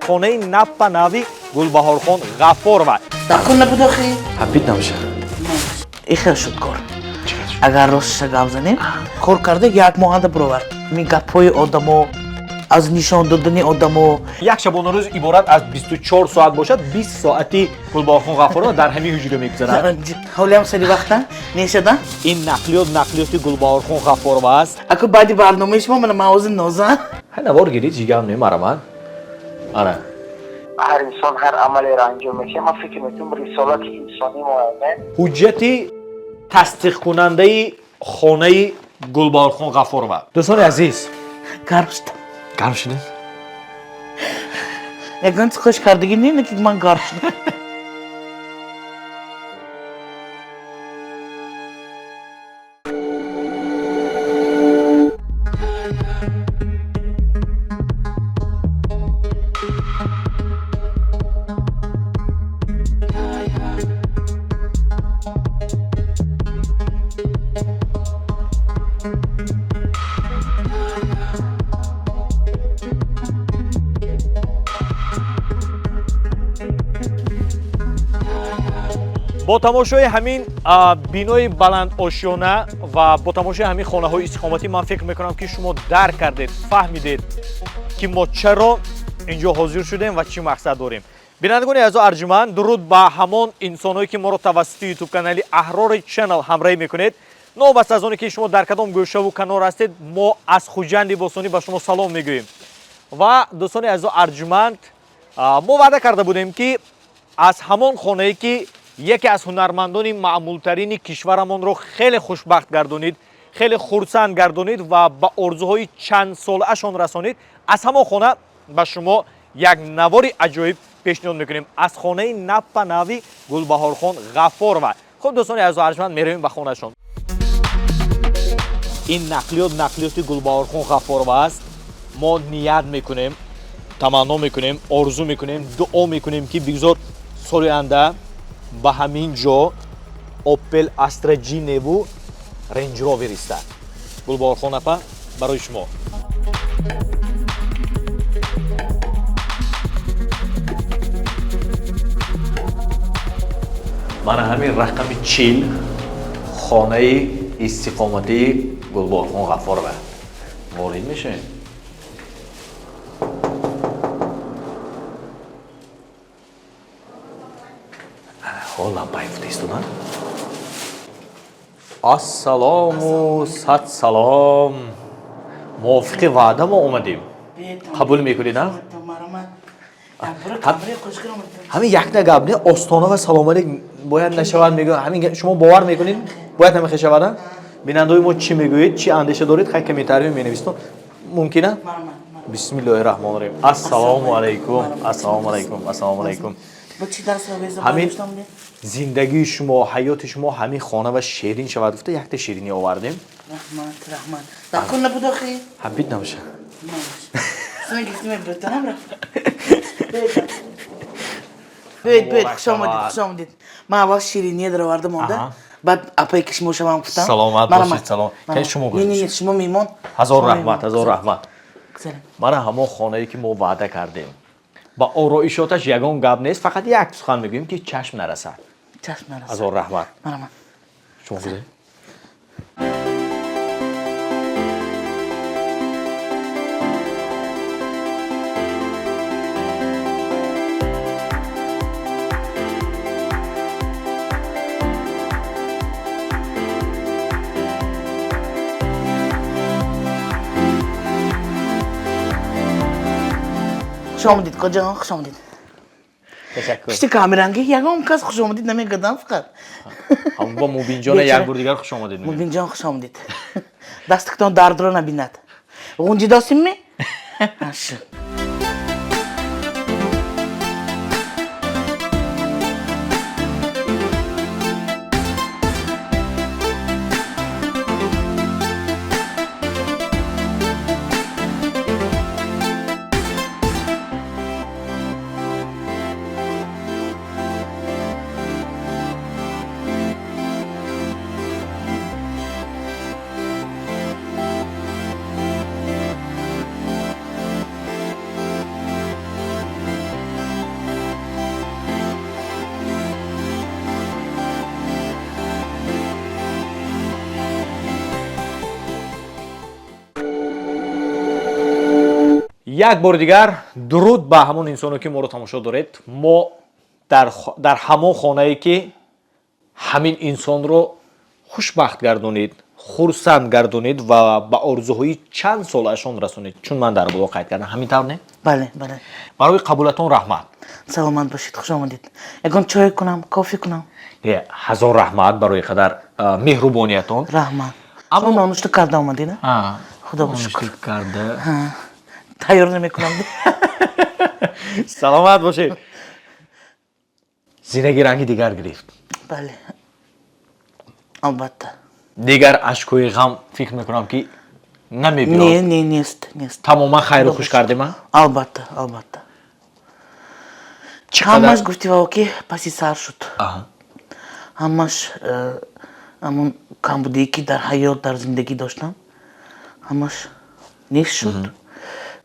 Хонаи наппа нави Гулбаҳорхон Ғаффорова. Дакун набуд охи? Ҳапит набоша. Ихел шуд кор. Агар ростша гап занем, кор карда як моҳанда бировард. Ми гапҳои одамо, аз нишон додани одамо. Як шабонарӯз иборат аз 24 соат бошад, 20 соати Гулбаҳорхон Ғаффорова дар ҳамин ҳуҷра мегузарад. Ҳолиам сари вақта нешада? Ин нақлиёт нақлиёти Гулбаҳорхон Ғаффорова аст. Аку баъди барномаи шумо мана мавози ноза. Ҳай навор гирид, ҷигам немараман. Ана. Ҳар инсон ҳар амалеро анҷом медиҳад, ман фикр мекунам рисолати инсонӣ мояне. Ҳуҷҷати тасдиқкунандаи хонаи Гулбаҳорхон Ғаффорова. Дӯстони азиз, гарм шудам. Гарм шудед? Ягон чиз хуш кардагӣ не, ки ман гарм шудам. Бо тамошои ҳамин бинои баландошёна ва бо тамошои ҳамин хонаҳои истиқоматӣ ман фикр мекунам, ки шумо дарк кардед, фаҳмидед, ки мо чаро инҷо ҳозир шудем ва чӣ мақсад дорем. Бинандагони азизу арҷуманд, дуруд ба ҳамон инсонҳое, ки моро тавассути ютуб канали Аҳрори Ченнел ҳамроҳӣ мекунед. Новобаста аз оне ки шумо дар кадом гӯшаву канор ҳастед, мо аз Хуҷанди бостонӣ ба шумо салом мегӯем. Ва дӯстони азизу арҷуманд, мо ваъда карда будем, ки аз ҳамон хонае, ки яке аз ҳунармандони маъмултарини кишварамонро хеле хушбахт гардонид, хеле хурсанд гардонид ва ба орзуҳои чандсолаашон расонид, аз ҳамон хона ба шумо як навори аҷоиб пешниҳод мекунем. Аз хонаи наппа нави Гулбаҳорхон Ғаффорова. Хуб, дӯстони азизу арҷманд, меравем ба хонаашон. Ин нақлиёт нақлиёти Гулбаҳорхон Ғаффорова аст. Мо ният мекунем, таманно мекунем, орзу мекунем, дуо мекунем, ки бигзор соли оянда ба ҳамин ҷо Opel Astra G неву Range Rover истад. Гулбаҳорхон апа, барои шумо. Мана ҳамин рақами 40 хонаи истиқоматии Гулбаҳорхон Ғаффорова. Ворид мешавем. Лампаи фута истодан. Ассалому сад салом. Мувофиқи ваъда мо омадем. Қабул мекунед, а? Ҳамин якта гап не, остона ва салом алейк бояд нашавад мегӯяд. Ҳамин шумо бовар мекунед? Бояд ҳамин хел шавад, а? Бинандаҳои мо чӣ мегӯед, чӣ андеша доред? Хай комментарий менависед. Мумкин а? Бисмиллоҳи раҳмони раҳим. Ассалому алайкум. Ассалому алайкум. Ассалому алайкум. Ҳамин зиндагии шумо, ҳаёти шумо ҳамин хона ва шерин шавад гуфта якта ширинӣ овардем. Раҳмат, раҳмат. Дакун набуд охи? Ҳапит набоша. Биёед, биёед, хуш омадед, хуш омадед. Ман аввал шириния даровардам онда, баъд апае ки шумо шавам гуфтам. Саломат бошед, салом. Кай шумо гӯед? Не, не, шумо меҳмон. Ҳазор раҳмат, ҳазор раҳмат. Мана ҳамон хонае, ки мо ваъда кардем. Ба ороишоташ ягон гап нест, фақат як сухан мегӯем, ки чашм нарасад. Чашм нарасад. Ҳазор раҳмат. Марҳамат. Шумо гӯед? Хуш омадед, коҷон, хуш омадед. Ташаккур. Пишти камеранги ягон кас хуш омадед намегӯдам фақат. Ҳамон бо Мубинҷона як бор дигар хуш омадед мегӯям. Мубинҷон, хуш омадед. Дастиктон дардро набинад. Ғунҷидосимми? Ашу. Як бори дигар дуруд ба ҳамон инсоне, ки моро тамошо доред. Мо дар ҳамон хонае, ки ҳамин инсонро хушбахт гардонид, хурсанд гардонид ва ба орзуҳои чанд солаашон расонид, чун ман дар боло қайд кардам, ҳамин тавр не? Бале. Барои қабулатон раҳмат. Саломат бошед, хуш омадед. Ягон чой кунам, кофе кунам? Не, ҳазор раҳмат барои қадар меҳрубониятон. Раҳмат. Аммо- Шумо нонушта карда омадед, а? Худо ба шукр. Нонушта карда. Тайёр намекунам. Саломат бошед. Зиндагӣ ранги дигар гирифт. Бале, албатта. Дигар ашкҳои ғам, фикр мекунам, ки намебиёд. Не, нест. Тамоман хайру хуш кардем, а? Албатта. Чӣ Ҳамаш қадар гуфтивао, ки паси сар шуд. Ҳамаш ҳамон камбудие, ки дар ҳаёт, дар зиндагӣ доштам, ҳамаш нест шуд,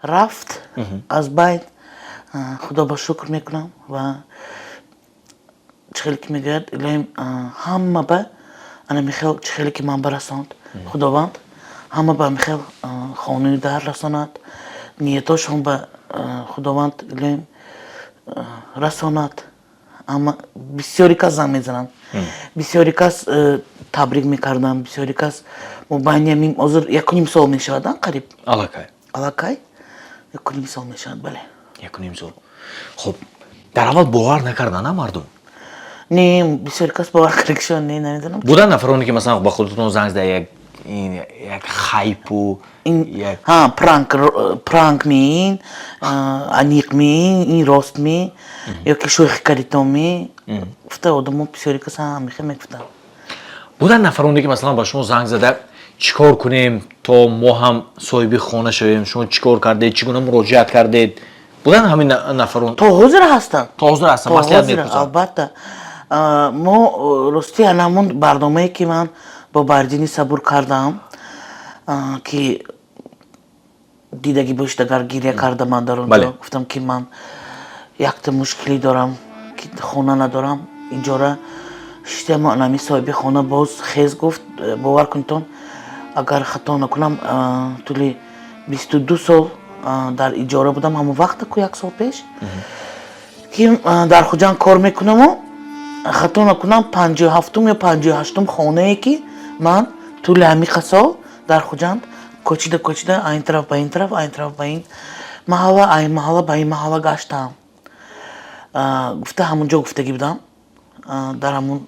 рафт аз байн. Худо ба шукр мекунам ва чӣ хеле ки мегӯяд, илоҳим ҳама ба ана михел, чӣ хеле ки ман барасонд, Худованд ҳама ба михел хонаю дар расонад, ниятошон ба Худованд илоҳим расонад. Ама бисёри кас занг мезананд, бисёри кас табрик мекарданд, бисёри кас. Мо байни ҳамин ҳозир 1,5 сол мешавад, қариб. Аллакай. Аллакай 1,5 сол мешавад, бале. 1,5 сол. Хуб, дар аввал бовар накардан, а, мардум? Не, бисёри кас бовар кардагишон не, намедонам. Буданд нафароне, ки масалан ба худатон занг зада, як ин як хайпу як Ҳа, пранк ми, ин аниқ ми, ин рост ми ё ки шӯхӣ кардитон ми, гуфта одамо, бисёри кас ҳамихе мегуфтанд. Буданд нафароне, ки масалан ба шумо занг зада, чӣ кор кунем, то мо ҳам соҳиби хона шавем, шумо чӣ кор кардед, чӣ гуна муроҷиат кардед? Буданд ҳамин нафарон? То ҳозир ҳастанд. То ҳозир ҳастанд? То маслиҳат ҳозир, мепурсанд? Албатта. Мо ростӣ ҳамон барномае, ки ман бо Бардини Сабур кардам, ки дидагӣ бошед агар, гиря карда ман дар он ҷо гуфтам, ки ман якта мушкилӣ дорам, ки хона надорам, иҷора шиштам. Анами соҳиби хона боз хез гуфт, бовар кунедтон, агар хато накунам, тӯли 22 сол дар иҷора будам ҳамон вақта ку, як сол пеш, ки дар Хуҷанд кор мекунаму, хато накунам, 57-ум ё 58-ум хонае, ки ман тӯли ҳамиқа сол дар Хуҷанд кӯчида кӯчида, айн тараф ба ин тараф, айн тараф ба ин маҳалла, айн маҳалла ба ин маҳалла гаштам, гуфта ҳамон ҷо гуфтагӣ будам дар ҳамон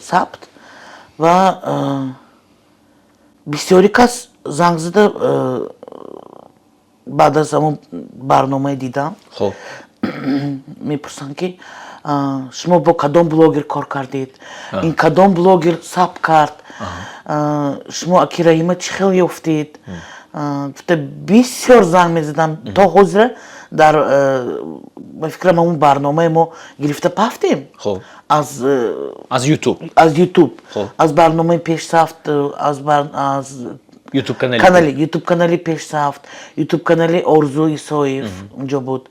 сабт. Ва бисёри кас занг зада, баъд аз ҳамон барномаи дидам, мепурсанд, ки шумо бо кадом блогер кор кардед, ин кадом блогер сабт кард, шумо аки Раҳима чӣ хел ёфтед, гуфта бисёр занг мезадам. То ҳозира дар ба фикрам, ҳамон барномаи мо гирифта пафтем аз аз Ютуб. Аз Ютуб, аз барномаи пешсафт, аз Ютуб канали. Канали Ютуб, канали пешсафт, Ютуб канали Орзу Исоев унҷо буд.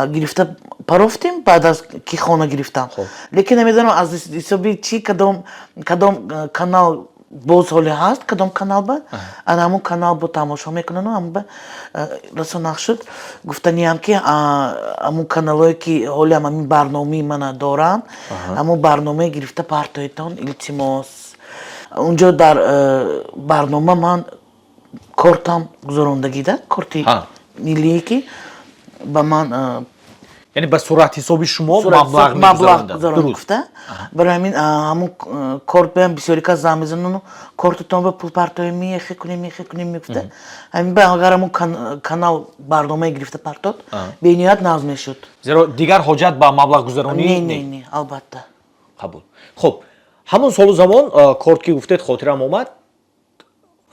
Гирифта парофтем баъд аз ки хона гирифтам. Лекин намедонам аз ҳисоби чӣ, кадом канал боз ҳоле ҳаст, кадом канал ба ана ҳамон канал бо тамошо мекунану ҳамон ба расонақ шуд. Гуфтаниям, ки ҳамон каналое, ки ҳоле ҳам ҳамин барномаи мана доранд, ҳамон барномаи гирифта партоитон, илтимос. Унҷо дар барнома ман кортам гузарондагида, корти миллие, ки ба ман Яъне ба сурат ҳисоби шумо маблағ маблағ мегузаронданд. гузаронд гуфта. Барои ҳамин ҳамон корт баям бисёри кас занг мезанану, кортатон ба пул партоем, мехе кунем, мехе кунем, мегуфта. Ҳамин ба агар ҳамон канал барномаи гирифта партод, бениҳоят нағз мешуд. Зеро дигар ҳоҷат ба маблағгузаронӣ Не, не, не, албатта. Қабул. Хуб, ҳамон солу замон корт ки гуфтед, хотирам омад.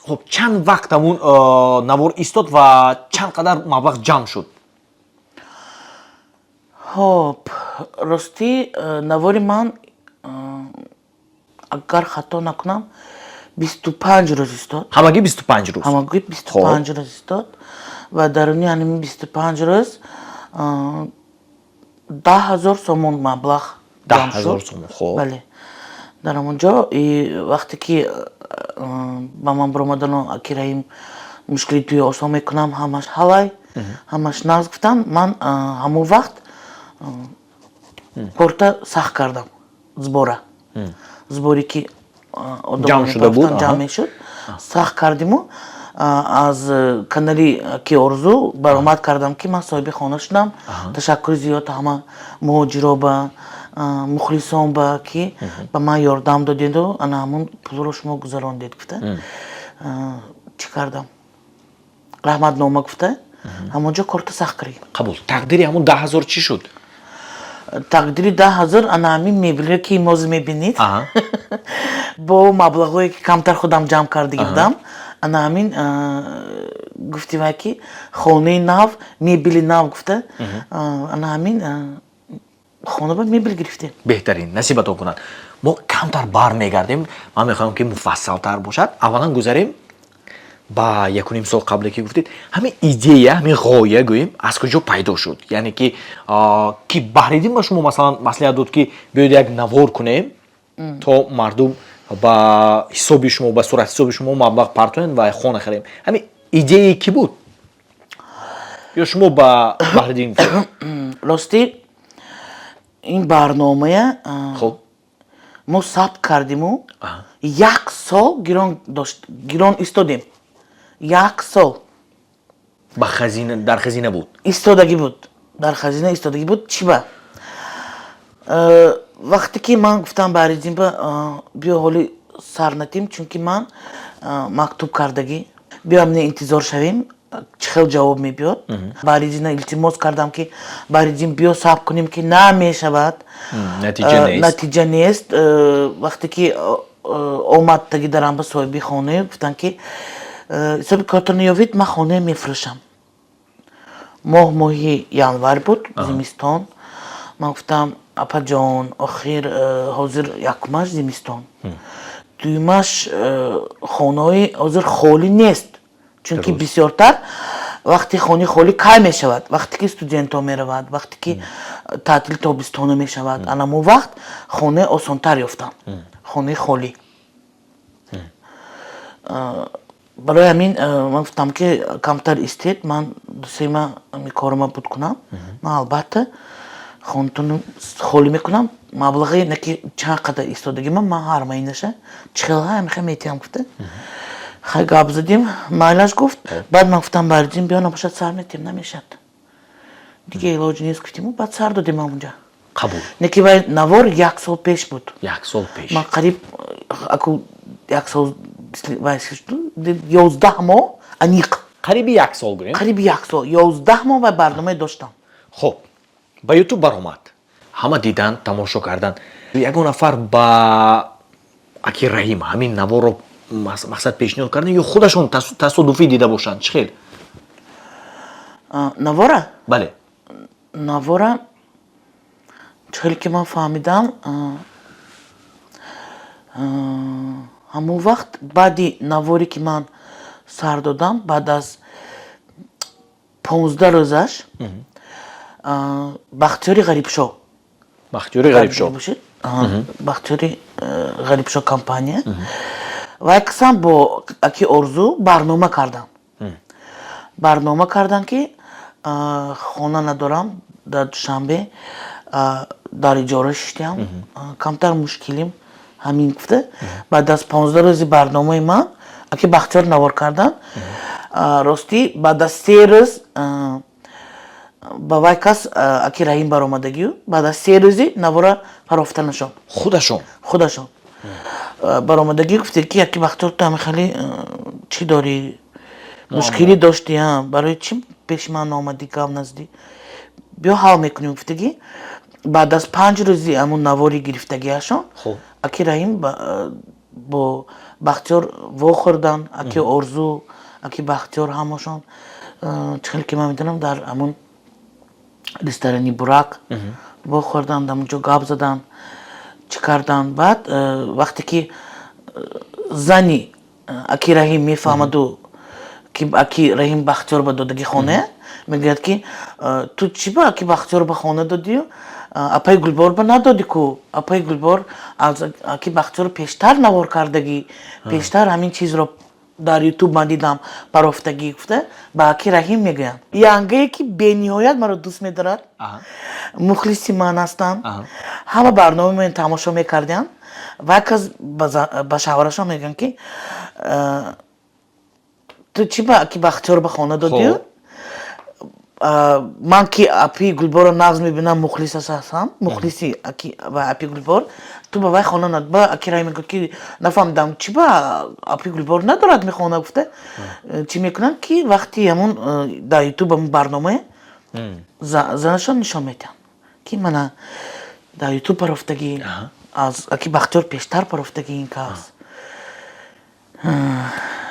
Хуб, чанд вақт ҳамун навор истод ва чанд қадар маблағ ҷамъ шуд? Хоб, ростӣ, навори ман, агар хато накунам, 25 рӯз истод. Ҳамагӣ 25 рӯз? Ҳамагӣ 25 рӯз истод ва даруни ҳамин 25 рӯз 10 000 сомон маблағ даҳ ҷамъ ҳазор шуд. сомон, хоб. Бале, дар ҳамон ҷо и вақте ки ба ман биромадану, аки Раҳим, мушкили туи осон мекунам, ҳамаш ҳалай. Ҳамаш нағз гуфтам. Ман ҳамон вақт корта сахт кардам, сбора, сборе ки ҷамъ шуда буд. Ҷамъ мешуд, сахт кардиму аз канали ки Орзу баромад кардам, ки ман соҳиби хона шудам. Ташаккури зиёд ҳама муҳоҷиро ба мухлисон ба, ки ба ман ёрдам додеду ана ҳамун пулро шумо гузарондед гуфта, чӣ кардам, раҳматнома гуфта, ҳамон ҷо корта сахт кардем. Қабул. Тақдири ҳамун 10 000 чӣ шуд? Тақдири 10 000 ана ҳамин мебеле, ки имрӯз мебинед, бо маблағҳое, ки камтар худам ҷамъ кардагӣ будам, ана ҳамин гуфти вай, ки хонаи нав, мебели нав гуфта, ана ҳамин хона ба мебел гирифтем. Беҳтарин, насибатон кунад. Мо камтар бармегардем, ман мехоҳам, ки муфассалтар бошад. Аввалан гузарем ба якуним сол қабле, ки гуфтед. Ҳамин идея, ҳамин ғоя гӯем, аз куҷо пайдо шуд? Яъне ки Баҳриддин ба шумо, масалан, маслиҳат дод, ки биёед, як навор кунем, то мардум ба ҳисоби шумо, ба сурати ҳисоби шумо маблағ партоянд ва хона харем? Ҳамин идеяи кӣ буд ё шумо ба Баҳриддин гуфтед? Ростӣ, ин барномая мо сабт кардиму як сол гирон дошт, гирон истодем як сол. Ба хазина, дар хазина буд? Истодагӣ буд, дар хазина истодагӣ буд. Чӣ ба вақте ки ман гуфтам Баҳриддин ба, биё, ҳоли сар натим, чунки ман мактуб кардагӣ, биё, амне интизор шавем, чӣ хел ҷавоб мебиёд. Баҳриддина илтимос кардам, ки Баҳриддин, биё, сабр кунем, ки намешавад. Натиҷа нест. Натиҷа нест. Вақте ки омад таги дарам ба соҳиби хона, гуфтанд, ки ҳисоби кортро ёвид, ман хона мефурӯшам. Моҳ, моҳи январ буд, зимистон. Ман гуфтам: «Апаҷон, охир ҳозир якумаш зимистон, дуюмаш хонаҳои ҳозир холӣ нест, чунки бисёртар вақти хони холӣ кай мешавад? Вақте ки студентҳо меравад, вақте ки таътили тобистона мешавад, анамон вақт хона осонтар ёфтан, хонаи холӣ». Барои ҳамин ман гуфтам, ки камтар истед, ман дусема корома буд кунам, ман албатта хонатонро холӣ мекунам, маблағи наки чанд қадар истодагима ман ҳар маинаша чихел ҳамихе метиҳам гуфта. Хай, гап задем, майлаш гуфт. Баъд ман гуфтам: «Баҳриддин, биё, набошад, сар метиҳем, намешавад, дига илоҷ нест», гуфтиму баъд сар додем ҳамунҷа. Қабул. Неки вай навор як сол пеш буд. Як сол пеш. Ман қариб аку як сол вай, 11 моҳ аниқ. Қариби як сол гӯем. Қариби як сол, 11 моҳ вай барномае доштам. Хуб, ба Ютуб баромад, ҳама дидан, тамошо кардан. Ягон нафар ба аки Раҳим ҳамин наворро, мақсад, пешниҳод кардан ё худашон тасодуфӣ дида бошанд, чӣ хел? Навора? Бале. Навора, чӣ хеле ки ман фаҳмидам, ҳамон вақт баъди наворе, ки ман сар додам, баъд аз 15 рӯзаш Бахтиёри Ғарибшо. Бахтиёри Ғарибшо. Бахтиёри Ғарибшо компания ва яксам бо аки Орзу барнома кардам, барнома кардам, ки хона надорам дар Душанбе, дар иҷора шиштиам, камтар мушкилим ҳамин гуфта. Баъд аз 15 рӯзи барномаи ман аки Бахтиёр навор кардан. Ростӣ, баъд аз 3 рӯз ба вай кас аки Раҳим баромадагию, баъд аз 3 рӯзи навора парофта нашон. Худашон? Худашон баромадагӣ, гуфте, ки аки Бахтиёр, ту ҳами хеле чӣ дорӣ, мушкилӣ доштӣ, барои чӣ пеши ман наомадӣ, гап назадӣ? Биё, ҳал мекунем гуфтагӣ. Баъд аз 5 рӯзи ҳамун навори гирифтагиашон аки Раҳим бо Бахтиёр вохӯрданд. Аки Орзу, аки Бахтиёр, ҳамашон, чӣ хеле ки ман медонам, дар ҳамун ресторани Бурак вохӯрданд, ҳамунҷо гап заданд, чӣ карданд. Баъд вақте ки зани аки Раҳим мефаҳмаду, ки аки Раҳим Бахтиёр ба додагӣ хона, мегӯяд, ки ту чӣ ба аки Бахтиёр ба хона додию апаи Гулбор ба надодӣ? Ку апаи Гулбор аз аки Бахтиёр пештар навор кардагӣ, пештар ҳамин чизро. Дар Ютуб ман дидам, парофтагӣ гуфта ба аки Раҳим мегӯянд. Янгае, ки бениҳоят маро дӯст медорад, мухлиси ман ҳастанд, ҳама барномаи тамошо мекардианд ва як кас ба шавҳарашон мегӯянд, ки ту чӣ ба аки Бахтиёр ба хона додию? Ман ки апи Гулборро нағз мебинам, мухлисаш ҳастам, мухлиси аки ва апи Гулбор, ту ба вай хона над. Ба аки Раҳим мегӯяд, ки нафаҳмидам, чӣ ба апи Гулбор надорад мехона гуфта, чӣ мекунанд, ки вақти ҳамун дар Ютуб ҳамун барномае занашон нишон медиҳанд, ки мана дар Ютуб парофтагӣ, аз аки Бахтиёр пештар парофтагӣ ин кас.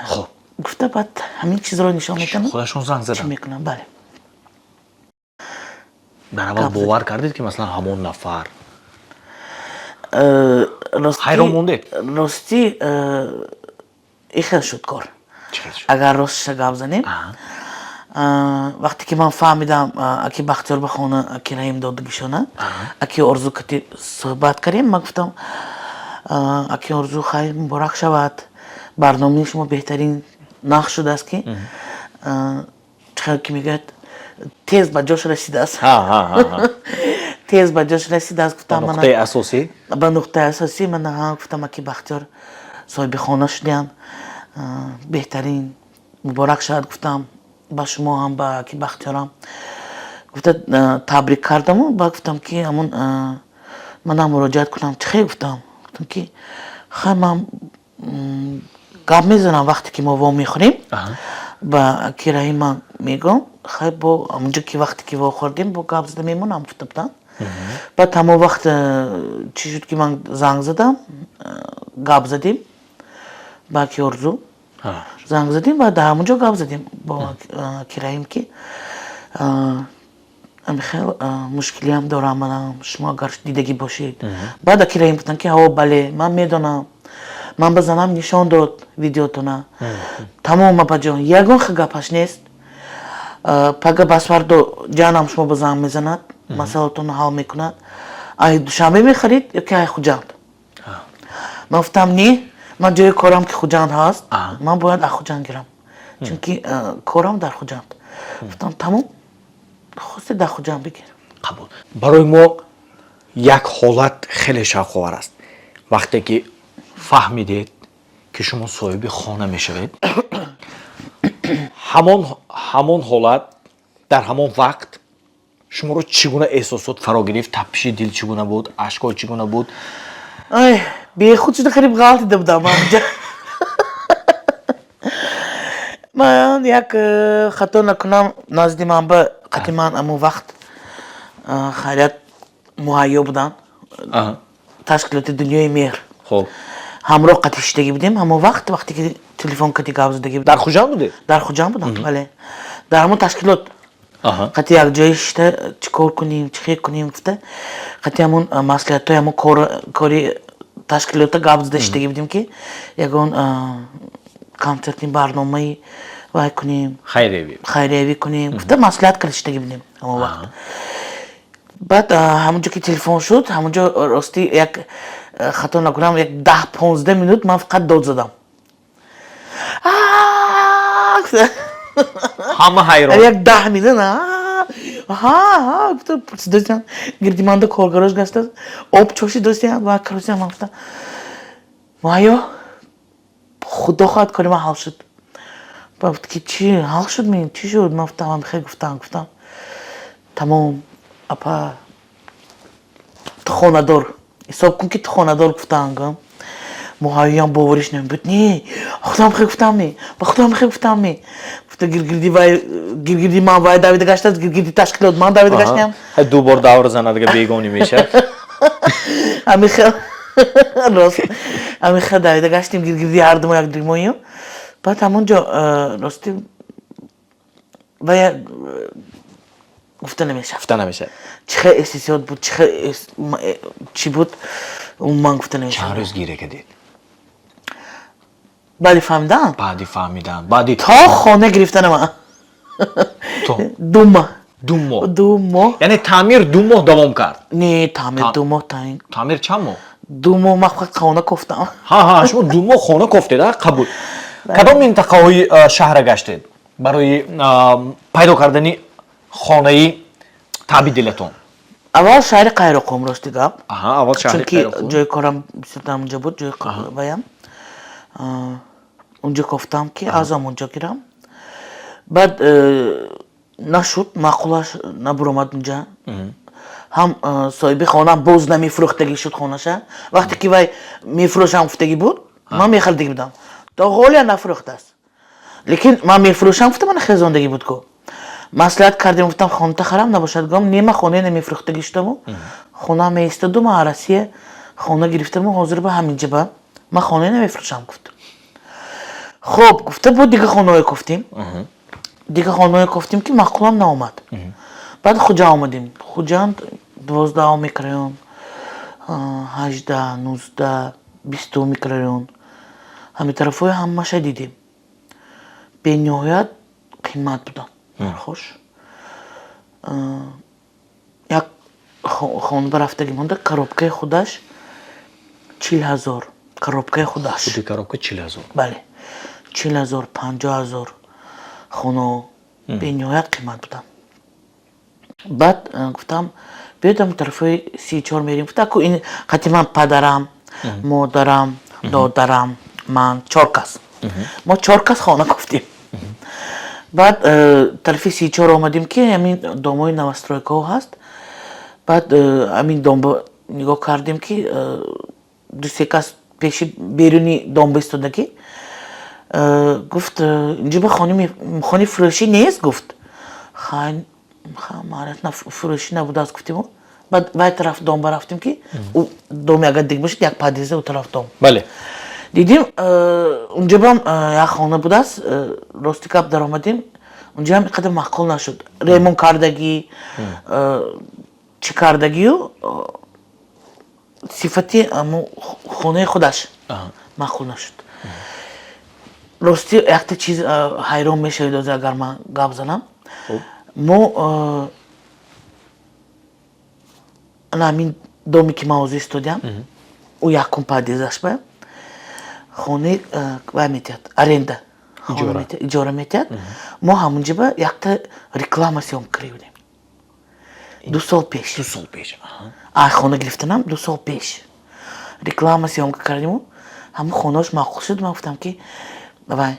Хуб. Гуфта, баъд ҳамин чизро нишон медиҳанд. Худашон занг Чӣ заданд? мекунам, бале. Дар аввал Гап зад. бовар кардед, ки масалан ҳамон нафар? Ростӣ Ҳайрон мондед? Ростӣ, ихел шуд кор. Чӣ хел шуд? Агар ростша гап занем, вақте ки ман фаҳмидам, аки Бахтиёр ба хона аки Раҳим додагишона, аки Орзу кати суҳбат кардем, ман гуфтам: «Аки Орзу, хайр, муборак шавад, барномаи шумо беҳтарин нақш шудааст, ки чӣ хел ки мегӯяд, тез ба ҷош расидааст, тез ба ҷош расидааст», гуфтам. Ба Мана нуқтаи асосӣ. Ба нуқтаи асосӣ. Мана, ҳа, гуфтам, аки Бахтиёр соҳиби хона шудиянд, беҳтарин, муборак шавад, гуфтам, ба шумо ҳам, ба аки Бахтиёрам гуфта, табрик кардаму ба гуфтам, ки ҳамун манам муроҷиат кунам, чӣ хел? Гуфтам, ки хай, ман гап мезанам, вақте ки мо во мехӯрем, ба аки Раҳим ман мегӯям, хай, бо ҳамунҷо ки вақте ки вохӯрдем, бо гап зада мемонам, гуфта будам. Баъд ҳамон вақт чӣ шуд, ки ман занг задам, гап задем ба аки Орзу, занг задем ва дар ҳамон ҷо гап задем бо аки Раҳим, ки хел мушкилиам дорам манам, шумо агар дидагӣ бошед. Баъд аки Раҳим гуфтанд, ки ҳо, бале, ман медонам, ман ба занам нишон дод видеотона. Тамом, апаҷон, ягон хел гапаш нест, пага басфардо ҷанам шумо ба занг мезанад, масъалатонро ҳал мекунад. Ай Душанбе мехарид ё ки ай Хуҷанд? Ман гуфтам: «Не, ман ҷои корам ки Хуҷанд ҳаст, ман бояд аз Хуҷанд гирам, чунки корам дар Хуҷанд», гуфтам. Тамом, хосте дар Хуҷанд бигир. Қабул. Барои мо як ҳолат хеле шавқовар аст. Вақте ки фаҳмидед, ки шумо соҳиби хона мешавед, ҳамон ҳолат, дар ҳамон вақт шуморо чӣ гуна эҳсосот фаро гирифт? Тапиши дил чӣ гуна буд, ашкҳо чӣ гуна буд? Ай, бехуд шуда, қариб ғалтида будам ҳамҷа. Ман як хато накунам, назди ман ба қати ман ҳамон вақт хайрият муҳайё буданд, ташкилоти Дунёи меҳр ҳамроҳ қати шидагӣ будем ҳамон вақт, вақте ки телефон кати гап задагӣ. Дар Хуҷанд будед? Дар Хуҷанд будам, бале, дар ҳамон ташкилот қати якҷоя шишта, чӣ кор кунем, чӣ хел кунем гуфта, қати ҳамон маслиҳатҳои ҳамон кори ташкилота гап зада шидагӣ будем, ки ягон консертни барномаи вай кунем. Хайриявӣ. Хайриявӣ кунем гуфта, маслиҳат карда шидагӣ будем ҳамон вақт. Баъд ҳамонҷо ки телефон шуд, ҳамонҷо ростӣ як хато накунам, як 10-15 минут ман фақат дод задам. «Аа!» гуфта. Ҳама ҳайрон. Як 10 минут ҳа гуфта пурсидосиям, гирди манда коргарош гашта, об чошидосиям ва каросиям. Ман гуфтам: «Муҳайё, худо хоҳад, кори ман ҳал шуд». Ба гуфт, ки чӣ ҳал шуд, ми чӣ шуд? Ман гуфтам, хел гуфтам: «Тамом, апа, ту хонадор ҳисоб кун, ки ту хонадор», гуфтам. Гум муҳайёям бовариш намебуд. «Не, худам хел гуфтам, ми ба худам хел гуфтам, ми», гуфта, гиргирди вай, гиргирди ман вай давида гаштааст, гиргирди ташкилот ман давида гаштаам. Ду бор давр занад, дига бегонӣ мешавад. Ҳамин хел, рост, ҳамин хел давида гаштем гиргирди ҳардумо, якдигмоем. Баъд ҳамон ҷо рости вая гуфта намешавад. Гуфта намешавад. Чӣ хел эҳсосиёт буд, чӣ хел чӣ буд, умуман гуфта Чанд намешавад. рӯз гиря кардед? Баъди фаҳмидан? Баъди фаҳмидан, баъди То хона гирифтана ман То 2 моҳ. 2 моҳ? 2 моҳ. Яъне таъмир 2 моҳ давом кард? Не, таъмир 2 моҳ таъин. Таъмир чанд моҳ? 2 моҳ ман фақат хона кофтам. Ҳа, шумо 2 моҳ хона кофтед, а? Қабул. Кадом минтақаҳои шаҳра гаштед барои пайдо кардани хонаи таъби дилатон? Аввал шаҳри Қайроқум, рости гап. Аҳа, аввал шаҳри Чунки Қайроқум. ҷои корам бисёртар онҷо буд, ҷои ваям. Онҷо кофтам, ки аз онҷо гирам. Баъд нашуд, маъқулаш набуромад унҷа. Ҳам соҳиби хонаам боз намефурӯхтагӣ шуд хонаша. Вақте ки вай мефурӯшам гуфтагӣ буд, ман мехаридагӣ будам. То ҳолия нафурӯхтааст. Лекин ман мефурӯшам гуфта, мана хезондагӣ буд ку. Маслиҳат кардем, гуфтам, хоната харам набошад, гуфтам, нема хонаи намефурӯхтагӣ шудаму хона меистоду ман Россия хона гирифтаму ҳозир ба ҳаминҷа ба ман хонаи намефурӯшам, гуфт. Хуб, гуфта буд, дига хонаҳое кофтем. Дига хонаҳое кофтем, ки маъқулам наомад. Баъд Хуҷанд омадем. Хуҷанд 12-ум микрорайон, 18, 19, 20-ум микрорайон. Ҳамин тарафҳои ҳамаша дидем. Бениҳоят қимат буданд нархош. Як хона ба рафтагӣ монда, коробкаи худаш 40 000, коробкаи худаш. Худи коробка 40 000? Бале, 40 000, 50 000. Хонаҳо бениҳоят қимат буданд. Баъд гуфтам, биёед, ҳамн тарафҳои 34 мерем. Гуфта, ку ин қати ман падарам, модарам, додарам, ман, чор кас. Мо чор кас хона гуфтем. Баъд тарафи 34 омадем, ки ҳамин домҳои новостройкаҳо ҳаст. Баъд ҳамин домба нигоҳ кардем, ки ду се кас пеши беруни домба истодагӣ. Гуфт, инҷо ба хони фурӯшӣ нест, гуфт. Хай, фурӯшӣ набудааст, гуфтему. Баъд вай тараф домба рафтем, ки доме агар диг бошад, як подъезда у тараф дом. Дидим, унҷо бам як хона будааст. Рости гап, даромадем, унҷоам ин қадар маъқул нашуд. Ремонт кардагӣ, чӣ кардагию, сифати хонаи худаш маъқул нашуд. Рости, якта чиз ҳайрон мешавед ҳозир, агар ман гап занам. Мо ана ҳамин доме, ки ман ҳозир истодиам, ӯ якум подъездаш ба хонаи вай метиҳад, аренда иҷора метиҳад. Мо ҳамунҷо ба якта реклама съёмка карда будем 2 сол пеш. 2 сол пеш. А хона гирифтанам 2 сол пеш реклама съёмка кардиму ҳамун хонаош маъқул шуд. Ман гуфтам, ки вай,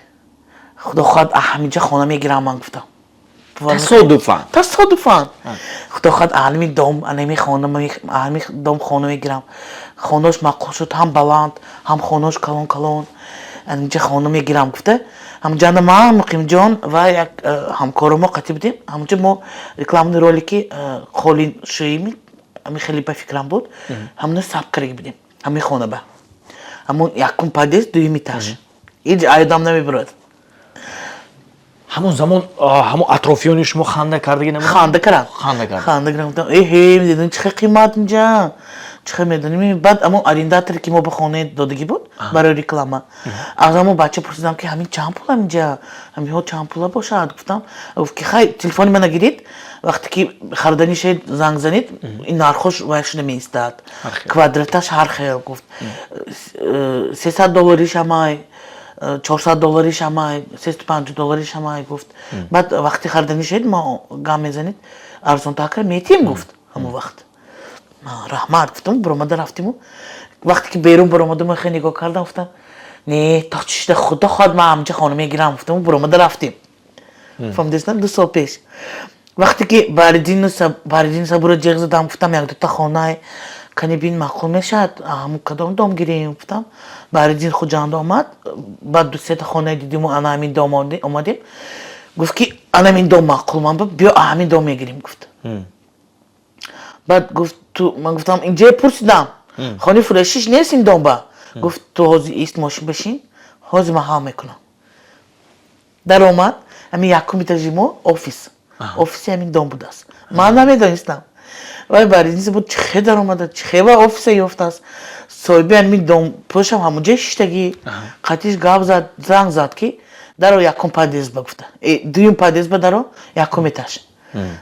худо хоҳад, ҳаминҷа хона мегирам, ман гуфтам. Тасодуфан? Тасодуфан. Худо хоҳад, ҳамин дом, анами хона, ҳамин дом хона мегирам. Хонаош маъқул шуд, ҳам баланд, ҳам хонаош калон калон, инҷа хона мегирам, гуфта. Ҳамҷанда ман, Муқимҷон ва як ҳамкори мо қатӣ будем. Ҳамунҷа мо рекламный ролики қолин шӯими, ҳамин хеле ба фикрам буд, ҳамуна сабт карда будем ҳамин хона ба ҳамун якум подъезд, дуюм этаж. Ҳеҷ аёдам намебурад. Ҳамон замон ҳамон атрофиёни шумо ханда кардагӣ набуданд? Ханда кардам. Ханда карданд. Ханда кардам. Гуфтам, эҳе, медонӣ, чӣ хел қимат инҷа, чӣ хел медонӣ. Баъд ҳамон арендаторе, ки мо ба хона додагӣ буд барои реклама, аз ҳамон бача пурсидам, ки ҳамин чанд пул ҳаминҷа, ҳаминҳо чанд пула бошад, гуфтам. Гуфт, ки хай, телефони мана гиред, вақте ки хариданӣ шавед, занг занед, ин нархош вай шуда меистад, квадраташ ҳар хел, гуфт, 300 доллариш ҳамай, 400 доллариш ҳамай, 350 доллариш ҳамай, гуфт. Баъд вақти хариданӣ шавед, мо гам мезанед, арзонтар карда метиҳем, гуфт. Ҳамон вақт раҳмат гуфтам, баромада рафтиму вақте ки берун баромадам, хеле нигоҳ кардам, гуфтам, не, то чӣ шуда, худо хоҳад, ман ҳаминҷа хона мегирам, гуфтам, баромада рафтем. Фаҳмидестам, 2 сол пеш вақте ки Баҳриддини Сабура ҷеғ задам, гуфтам, як дута хонае кани бин, маъқул мешавад, ҳамун кадом дом гирем, гуфтам. Баҳриддин Хуҷанд омад, баъд ду сета хонае дидиму ана ҳамин дом омадем. Гуфт, ки ана ҳамин дом маъқул ман, биё, ҳамин дом мегирем, гуфт. Баъд гуфт, ту, ман гуфтам, инҷое пурсидам, хонаи фурӯшиш нест ин домба. Гуфт, ту ҳозир ист, мошин бишин, ҳозир ман ҳал мекунам. Даромад, ҳамин якум этажи мо офис, офиси ҳамин дом будааст. Ман намедонистам. Вай Баҳриддин буд, чӣ хел даромада, чӣ хел вай офиса ёфтааст. Соҳиби ҳамин дом пӯшам ҳамунҷо шиштагӣ, қатиш гап зад, занг зад, ки даро, якум подъезд ба, гуфта, дуюм подъезд ба даро, якум этаж.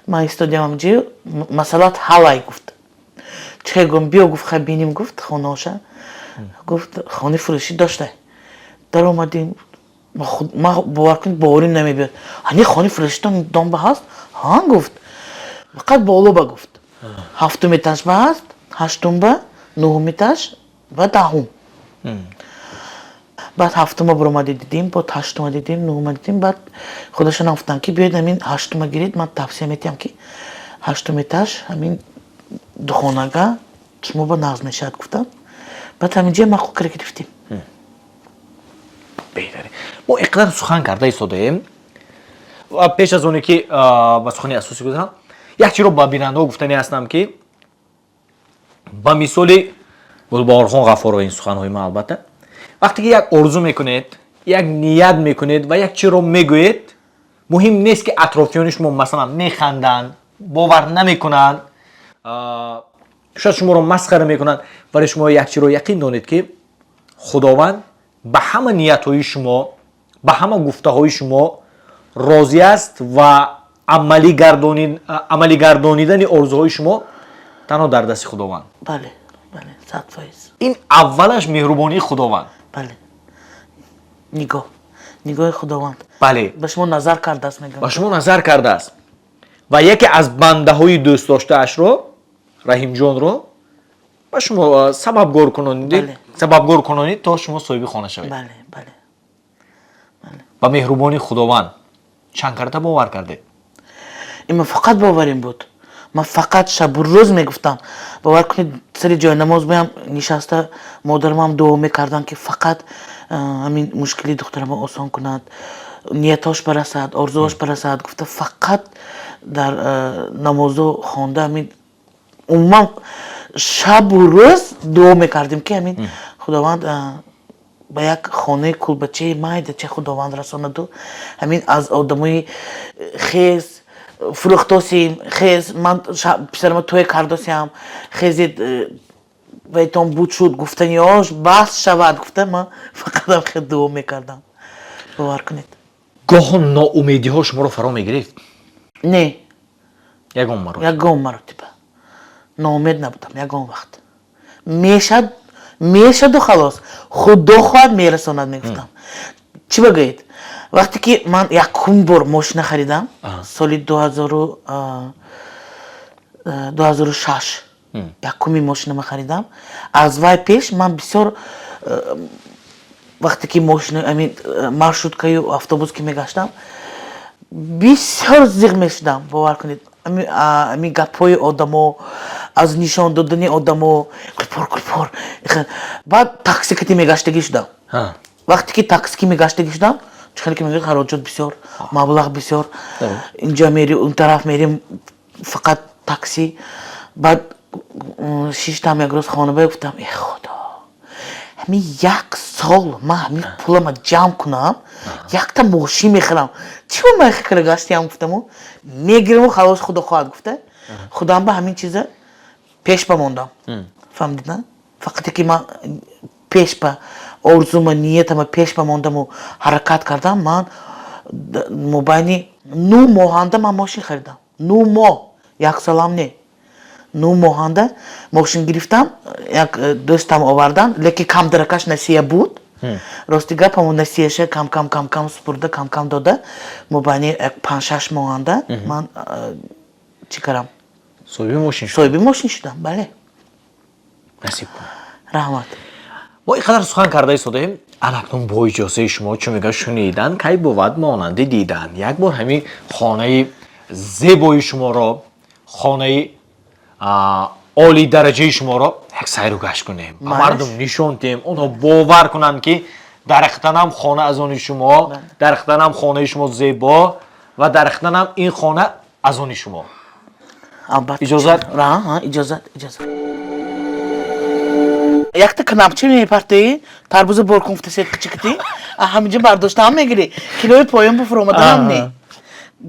Ман истодиам ҳамунҷо, масъалат ҳалай, гуфт. Чӣ хел гум, биё, гуфт, хай бинем, гуфт, хонаоша. Гуфт, хонаи фурӯшӣ дошта. Даромадем. Ман бовар кунед, боварим намебиёд. Ҳани хони фурӯшитон дом ба ҳаст? Ҳа, гуфт. Фақат боло ба гуфт. Ҳафтум этаж ба ҳаст, ҳаштум ба, нуҳум этаж ва 10-ум. Баъд ҳафтума буромади дидим, бод ҳаштума дидим, нуҳума дидим. Баъд худашонам гуфтанд, ки биёед, ҳамин ҳаштума гиред, ман тавсия метиҳам, ки ҳаштум этаж ҳамин духонага шумо ба нағз мешавад, гуфтанд. Баъд ҳаминҷа мақул кара гирифтем. Беҳтарин. Мо ин қадар сухан карда истодаем ва пеш аз оне ки ба сухани асосӣ гузарам, як чиро ба бинандаҳо гуфтанӣ ҳастам, ки ба мисоли Гулбаҳорхон Ғафорова, ин суханҳои ман албатта, вақте ки як орзу мекунед, як ният мекунед ва як чиро мегӯед, муҳим нест, ки атрофиёни шумо, масалан, механданд, бовар намекунанд, шояд шуморо масхара мекунанд, вале шумо як чиро яқин донед, ки Худованд ба ҳама ниятҳои шумо, ба ҳама гуфтаҳои шумо розӣ аст ва амалӣ гардонидани орзуҳои шумо танҳо дар дасти Худованд. Бале, 100%. Ин аввалаш меҳрубонии Худованд. Бале, нигоҳ, нигоҳи Худованд. Ба шумо назар кардааст, мегӯям. Ба шумо назар кардааст ва яке аз бандаҳои дӯстдоштаашро, Раҳимҷонро, ба шумо сабабгор кунонид, сабабгор кунонид, то шумо соҳиби хона шавед. бале. Ба меҳрубонии Худованд чанд карата бовар кардед? Ин ман фақат боварим буд. Ман фақат шабу рӯз мегуфтам. Бовар кунед, сари ҷои намоз буям нишаста, модарамам дуо мекардам, ки фақат ҳамин мушкили духтарама осон кунад, ниятош барасад, орзуош барасад, гуфта, фақат дар намозо хонда, ҳамин умуман шабу рӯз дуо мекардем, ки ҳамин Худованд ба як хонаи кулбачаи майдача Худованд расонаду ҳамин аз одамои хез фурӯхтосим, хез ман писарама тӯй кардосиам, хезед, вайтон буд шуд, гуфтаниҳош бас шавад, гуфта, ман фақатам хел дуо мекардам, бовар кунед. Гоҳо ноумедиҳо шуморо фаро мегирифт? Не. Ягон маротиба? Ягон маротиба ноумед набудам, ягон вақт. Мешад, мешаду халос, Худо хоҳад, мерасонад, мегуфтам. Чӣ бигӯед, вақте ки ман якум бор мошина харидам, соли 2006 якуми мошинама харидам. Аз вай пеш ман бисёр, вақте ки мошина, амин маршруткаю автобус ки мегаштам, бисёр зиғ мешудам, бовар кунед. Ами гапҳои одамо, аз нишон додани одамо, кулпор, кулпор. Баъд такси кати мегаштагӣ шудам. Вақте ки такси ки мегаштагӣ шудам, чӣ хеле ки мегӯяд, хароҷот бисёр, маблағ бисёр, инҷа мери, он тараф мерим, фақат такси. Баъд шиштам як рӯз хона, ба гуфтам: «Э Худо, ҳамин як сол ман ҳамин пулама ҷамъ кунам, якта мошин мехарам. Чӣ ба ман хикра гаштиам?» гуфтаму, мегираму халос, Худо хоҳад, гуфта, худам ба ҳамин чиза пеш ба мондам. Фаҳмидед, на? Фақате ки ман пеш ба орзума, ниятама пеш ба мондаму ҳаракат кардам, ман мобайни 9 моҳанда ман мошин харидам. 9 моҳ, як солам не, 9 моҳанда мошин гирифтам. Як дӯстам овардан, лекин камдаракаш насия буд. Рости гап, ҳамон насияша кам кам, кам кам супурда, кам кам дода, мобайни як 5-6 моҳанда ман чӣ кардам? Соҳиби мошин шуд. Соҳиби мошин шудам, бале. Насиб кунад. Раҳмат. Мо ин қадар сухан карда истодаем. Анакнун бо иҷозаи шумо, чун мегӯяд, шунидан кай бувад монанди дидан, як бор ҳамин хонаи зебои шуморо, хонаи олии дараҷаи шуморо як сайру гашт кунем, ба Маълаш. мардум нишон диҳем, онҳо бовар кунанд, ки дарахтанам хона аз они шумо, дарахтанам хонаи шумо зебо ва дарахтанам ин хона аз они шумо. Албатта. Иҷозат? Иҷозат, иҷозат. Якта канапча мепартоӣ, тарбуза бор кун гуфта, сетқичикити ҳаминҷа бардоштаам, мегирӣ, килои поён буфуромадаам не.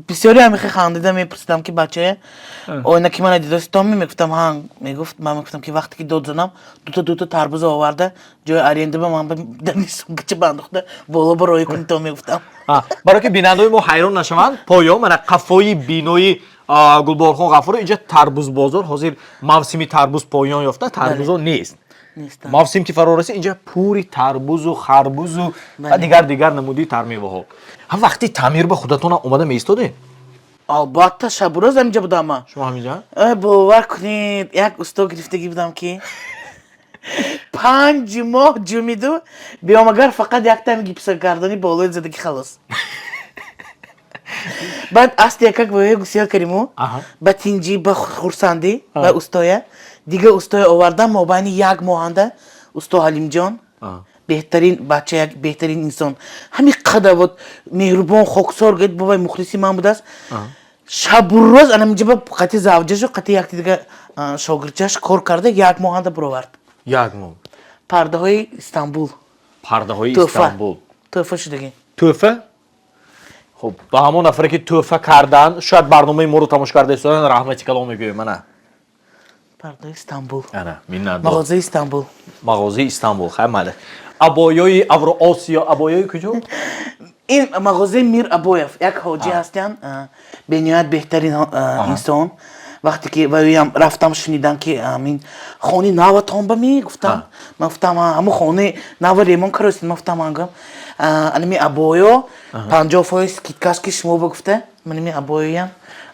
Бисёре ҳамихе хандида мепурсидам, ки бачае оина ки мана дидоститон, мегуфтам: «Ҳа», мегуфт. Ман мегуфтам, ки вақте ки дод занам, дута дута тарбуза оварда, ҷои аренда ба ман дани сумкача бандохта, боло ба роҳӣ кунитон, мегуфтам. Барои ки бинандаои мо ҳайрон нашаванд, поён, мана қафои бинои Гулборхон Ғафуров, инҷа тарбузбозор. Ҳозир мавсими тарбуз поён ёфта, тарбузо нест. Нестанд. Мавсим ки фаро расид, инҷа пури тарбузу харбузу ва дигар намуди тармеваҳо. Ҳам вақти таъмир ба худатон омада меистодед? Албатта, шабу рӯз ҳаминҷа будам ман. Шумо ҳаминҷа? Э, бовар кунед, як усто гирифтагӣ будам, ки 5 моҳ ҷумиду биёмагар, фақат яктами гипсогардони болои задагӣ, халос. Баъд асти якак воя гусел кардиму ба тинҷӣ, ба хурсандӣ, ба устоя дига устоя овардам. Мобайни як моҳанда усто Ҳалимҷон, беҳтарин бача, як беҳтарин инсон, ҳамин қадар вот меҳрубон, хоксор гӯед, бобай мухлиси ман будааст. Шабу рӯз анаминҷа ба қати завҷашу қати якти дига шогирдчаш кор карда, як моҳанда буровард. Як моҳ. Пардаҳои Истанбул. Пардаҳои Тӯҳфа. Истанбул. Тӯҳфа шудагӣ. Тӯҳфа. Хуб, ба ҳамон нафаре, ки тӯҳфа кардан, шояд барномаи моро тамошо карда истодан, раҳмати калом мегӯем, ана. Пардаҳои Истанбул. Ана, миннатдор. Мағозаи Истанбул. Мағозаи Истанбул. Хай, майли, абоёи Авроосиё, абоёи куҷо? Ин мағозаи Мир Абоев, як ҳоҷӣ ҳастянд, бениҳоят беҳтарин инсон. Вақте ки ваёям рафтам, шунидам, ки амин хони наватон ба ми гуфтам. Ман гуфтам: «Ҳамун хони нава ремонт каростед?» Ман гуфтам: «Ангам анами абоё 50% скидка ш, ки шумо ба гуфта, манами абоёям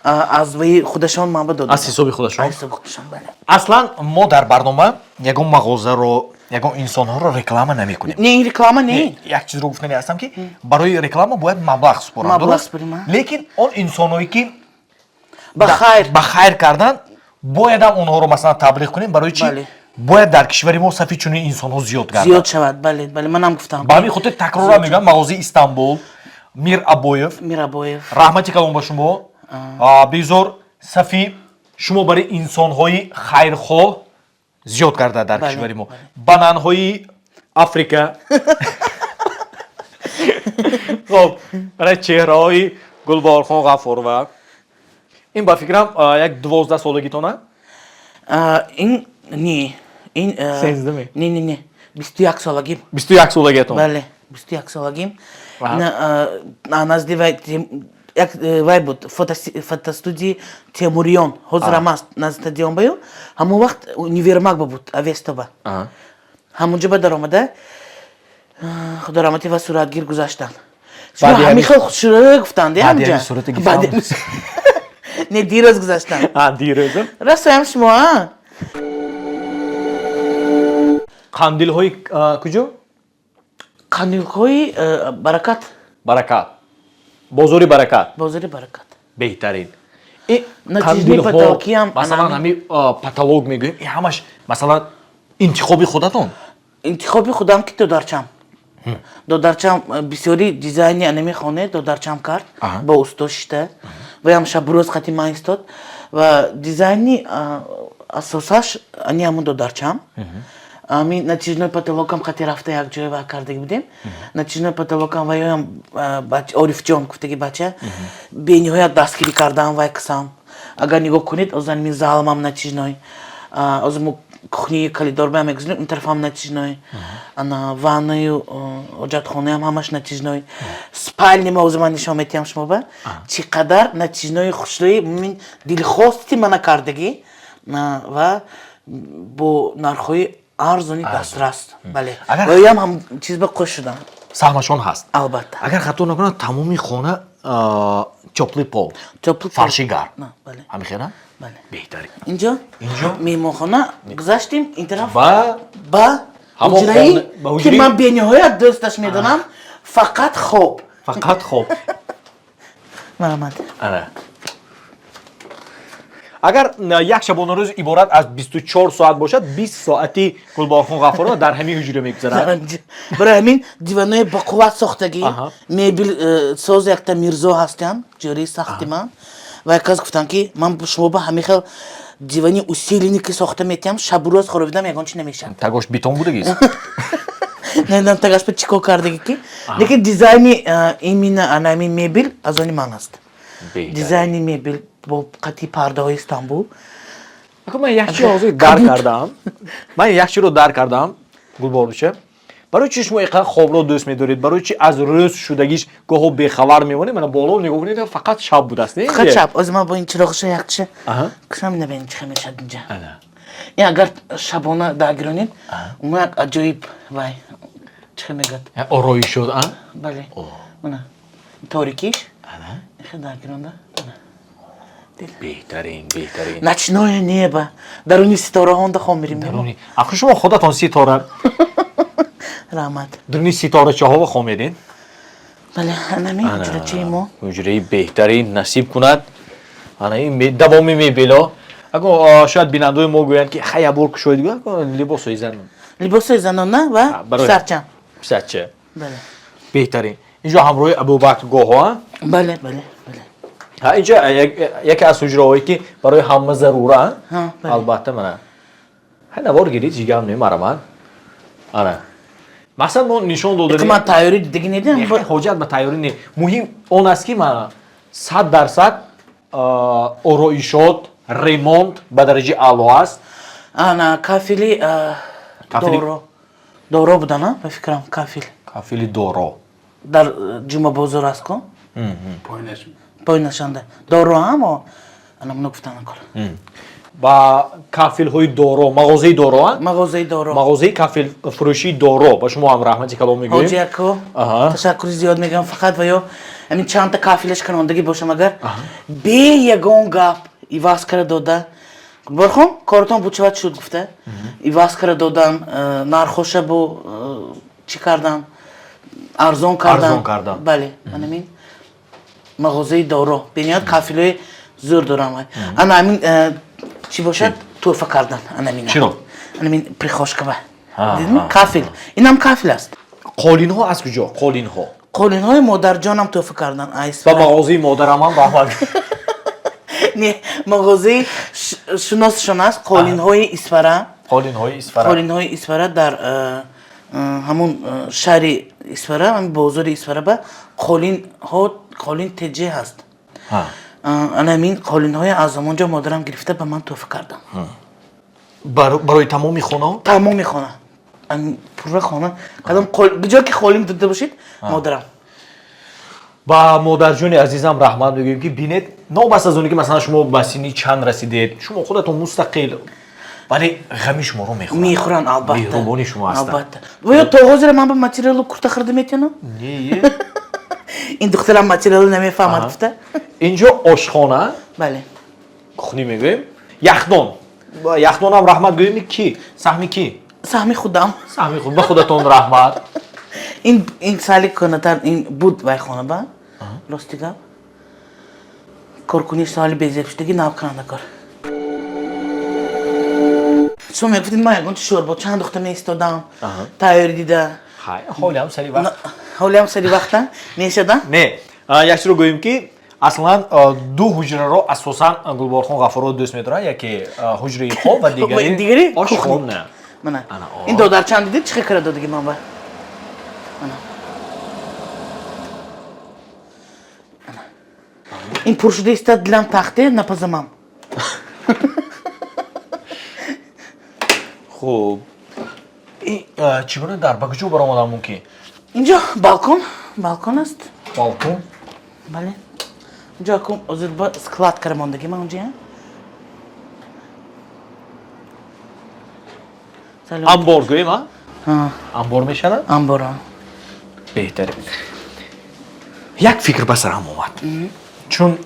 аз ваи худашон ман ба додам.» Аз ҳисоби худашон? Аз ҳисоби худашон, бале. Аслан мо дар барнома ягон мағозаро, ягон инсонҳоро реклама намекунем. Не, ин реклама не. Як чизро гуфтани ҳастам, ки барои реклама бояд маблағ супорам. Маблағ дуруст? супорим, а? Лекин он инсонҳое, ки ба хайр ба хайр кардан, боядам онҳоро, масалан, таблиғ кунем. Барои чӣ? Бояд дар кишвари мо сафи чунин инсонҳо зиёд гардад. Зиёд шавад, бале, бале, манам гуфтам. Ба ҳамин хотир такроран мегӯям: мағозаи Истанбул, Мир Абоев. Мир Абоев. Раҳмати калон ба шумо. Безор сафи шумо барои инсонҳои хайрхоҳ зиёд гардад дар кишвари мо. Бананҳои Африка. Хоб, барои чеҳраҳои Гулборхон Ғафурова, ин ба фикрам як 12 солагитона. Ин не, ин 13-ме? Не, не, не, 21 солагим. 21 солагиатон. Бале, 21 солагим. Назди вай як вай буд, фотостудии Темуриён, ҳозирам аст, назди стадион баю, ҳамон вақт универмаг ба буд, Авестоба. Ҳамонҷо ба даромада, худо раҳмати ва суратгир гузаштанд. Баъди ҳамин хел хушрӯ гуфтанд. Баъди ҳамҷа ҳамин сурата гирифтан? Не, дирӯз гузаштанд. Дирӯз. Расоям шумо, а? Қандилҳои куҷо? Қандилҳои Баракат. Баракат, бозори Баракат. Бозори Баракат. Беҳтарин. Натиҷаи қандилҳо, потолок иам масалан, ҳами потолок мегӯем, и ҳамаш, масалан, интихоби худатон? Интихоби худам, ки додарчам бисёри дизайни анами хоне додарчам кард. Бо усто шишта, ваям шабу рӯз қати ман истод ва дизайни асосаш ани ҳамун додарчам. Ами натяжной потолок ам қати рафта, як ҷое ва кардаги будем. Натяжной потолок ам ваёям Орифҷон гуфтаги бача бениҳоят дастгирӣ кардам. Вай касам, агар нигоҳ кунед, озан ми залмам натяжной, озу мо кухни коридор баам мегузорем, ин тарафам натяжной, ана ваннаю ҳоҷатхонаям ҳамаш натяжной. Спальни ма озу ман нишон метиҳам шумо ба, чӣ қадар натяжной хушрӯи, мин дилхости мана кардагӣ ва бо нархҳои арзони дастрас, бале. Ваёям ҳам чиз ба қӯш шудам. Саҳмашон ҳаст. Албатта. Агар хато накунам, тамоми хона тёплый пол. Тёплый пол. Фарши гарм. Бале. Ҳамин хела. Бале. Беҳтарин. Инҷо. Инҷо? Меҳмонхона гузаштем, ин тараф. Ба ба ҳамон ҳуҷраи ба ки ҳуҷраи? Ман бениҳоят дӯсташ медонам, фақат хоб. Фақат хоб. Марҳамат. Ана, агар як шабонарӯз иборат аз 24 соат бошад, 20 соати Гулборхон Ғафурова дар ҳамин ҳуҷра мегузарад. Барои ҳамин диванои бақувват сохтагӣ. Мебел соз якта Мирзо ҳастям, ҷӯраи сахти ман, ва як кас гуфтанд, ки ман шумо ба ҳамин хел дивани усиленный ки сохта метиҳам, шабу рӯз хоровидам, ягон чи намешавад. Тагош бетон будагист. Намедонам, тагаш ба чӣ кор кардагӣ, ки лекин дизайни именно анами мебел аз они ман аст. Дизайни мебел бо қати пардаҳои Истанбул. Ако, ман як чи ҳозир дар кардам, ман як чиро дар кардам, Гулборуча: барои чи шумо инқадар хобро дӯст медоред? Барои чи аз рӯз шудагиш гоҳо бехабар мемонед? Мана, боло нигоҳ кунед, фақат шаб будааст, не? Фақат шаб. Ҳозир ман бо ин чироғша якча Аҳа. кушам, набинем, чӣ хел мешавад инҷа. Ана. Ин агар шабона дагиронед, умуман як аҷоиб вай чӣ мегӯяд? Ороиш шуд, а? Бале. Мана торикиш. Хе дагиронда. Беҳтарин, беҳтарин. Ночное небо. Даруни ситораҳонда хом мерим. Даруни. Ахи шумо худатон ситора. Раҳмат. Даруни ситорачаҳо хом мерин? Бале, анами ҳуҷрачаи мо. Ҳуҷраи беҳтарин насиб кунад. Ана ин давоми мебело. Ако шояд бинандаои мо гӯянд ки хай як бор кушоед, гӯянд либосҳои занон. Либосҳои занона ва писарча. Писарча. Бале. Беҳтарин. Инҷо ҳамроҳи Абубакр гоҳо, а? Бале, бале, бале. Ҳа, инҷо яке аз ҳуҷраҳое ки барои ҳама зарура, албатта мана. Ҳай навор гирид, ҷигам не мараман. Ана. Мақсад мо нишон додани. Ман тайёрӣ дидагӣ недиҳам. Ҳоҷат ба тайёрӣ не. Муҳим он аст ки мана 100% ороишот, ремонт ба дараҷаи аъло аст. Ана кафели доро. Доро будан, ба фикрам кафел. Кафели доро. Дар Ҷумъабозор аст ку? Пойнашанда. Доро ҳамо? Ана муно гуфтан кор. Ба кафелҳои доро, мағозаи доро, а? Мағозаи доро. Мағозаи кафел фурӯшии доро. Ба шумо ҳам раҳмати калом мегӯем. Ҳоҷи ако, ташаккури зиёд мегӯям. Фақат ва ё ҳамин чандта кафелаш канондагӣ бошам агар бе ягон гап иваз кара дода. Борхон, коротон бучават шуд гуфта. Иваз кара додан, нархоша бу чӣ кардан? Арзон кардан. Арзон кардан. Бале, анамин мағозаи доро. Бениҳоят кафелҳои зӯр дорам. Ана ҳамин чӣ бошад? Тӯҳфа кардан. Анамин. Чиро? Анамин прихожкава. Дидми? Кафел. Инам кафел аст. Қолинҳо аз куҷо? Қолинҳо. Қолинҳои модарҷонам тӯҳфа кардан. Ба мағозаи модарам ҳам раҳмат. Не, мағозаи шуносшон аст. Қолинҳои Исфара. Қолинҳои Исфара. Қолинҳои Исфара дар ҳамун шаҳри Исфара, ҳамин бозори Исфара ба қолинҳо, қолин теҷе ҳаст. Ана ҳамин қолинҳои аз ҳамон ҷо модарам гирифта ба ман тӯҳфа кардам. Барои тамоми хона? Тамоми хона. Пурра хона. Кадом ҷо ки қолин дида бошед, модарам. Ба модарҷони азизам раҳмат мегӯем ки бинед, новобаста аз оне ки масалан шумо ба синни чанд расидед, шумо худатон мустақил, вале ғами шуморо мехӯранд. Мехӯранд, албатта. Меҳрубони шумо ҳастанд. Албатта. Ва ё то ҳозира ман ба материалу курта харида метавонам? Не. Ин духтарам материалу намефаҳмад гуфта. Инҷо ошхона. Бале. Кухни мегӯем. Яхдон. Яхдонам раҳмат гӯем ки? Саҳми ки? Саҳми худам. Саҳми худ. Ба худатон раҳмат. Ин сали кӯнатар ин буд вай хона ба. Рости гап. Коркуниш соли безебшудагӣ нав кунанда кор. Шумо мегуфтед ман ягон чи шӯрбо чанд духта меистодам, тайёрӣ дида. Хай, ҳолиам сари вақт. Ҳолиам сари вақта мешада? Не, як чизро гӯем ки аслан ду ҳуҷраро асосан Гулборхон Ғафурова дӯст медорад, яке ҳуҷраи хоб ва дигари ошхона. Мана. Ин додарчанд дидед чӣ хел кара додагӣ ман ба? Мана. Ин пур шуда истад дилам тахте напазамам. Хуб. Ин чӣ гуна дар ба куҷо баромадан мумкин? Инҷо балкон, балкон аст. Балкон? Бале. Инҷо акун ҳозир ба склад кара мондагӣ ман онҷо. Амбор гӯем, а? Амбор мешавад? Амбор, а. Беҳтарин. Як фикр ба сарам омад. Чун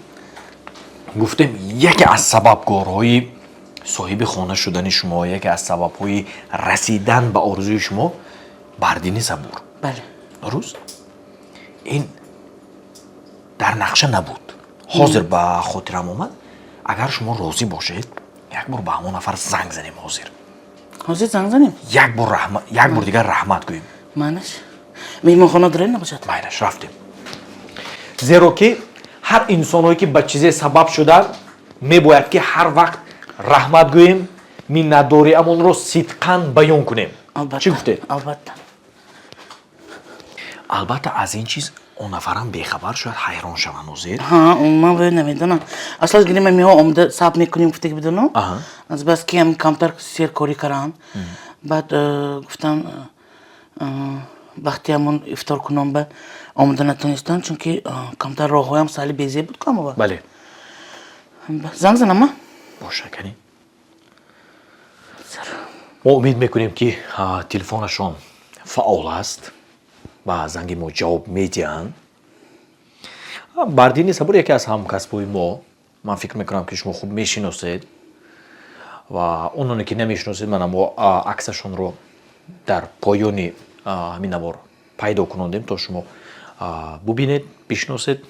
гуфтем яке аз сабабгорҳои соҳиби хона шудани шумо, яке аз сабабҳои расидан ба орзуи шумо Бардини Сабур. Бале. Дуруст? Ин дар нақша набуд. Ҳозир ба хотирам омад. Агар шумо розӣ бошед, як бор ба ҳамон нафар занг занем ҳозир. Ҳозир занг занем? Як бор раҳмат, як бор дигар раҳмат гӯем. Майнаш. Меҳмонхона дорем набошад? Майнаш, рафтем. Зеро ки ҳар инсонҳое ки ба чизе сабаб шуданд, мебояд ки ҳар вақт раҳмат гӯем, миннатдориамонро сидқан баён кунем. Чӣ гуфтед? Албатта. Албатта аз ин чиз он нафарам бехабар шояд ҳайрон шаванд ҳозир. Ҳа, ман вай намедонам. Аслан гирем меҳо омада саб мекунем гуфтаги бидонам. Аз бас ки ҳам камтар серкорӣ каранд. Баъд гуфтам вақти ҳамон ифторкунон ба омада натонистанд, чунки камтар роҳҳоям сали безеб буд камова. Бале. Занг занам, а? Боша, кани. Мо умед мекунем, ки телефонашон фаъол аст ва занги мо ҷавоб медиҳанд. Бардини Сабур яке аз ҳамкасбои мо, ман фикр мекунам, ки шумо хуб мешиносед ва ононе, ки намешиносед, мана мо аксашонро дар поёни ҳамин навор пайдо кунондем, то шумо бубинед, бишносед.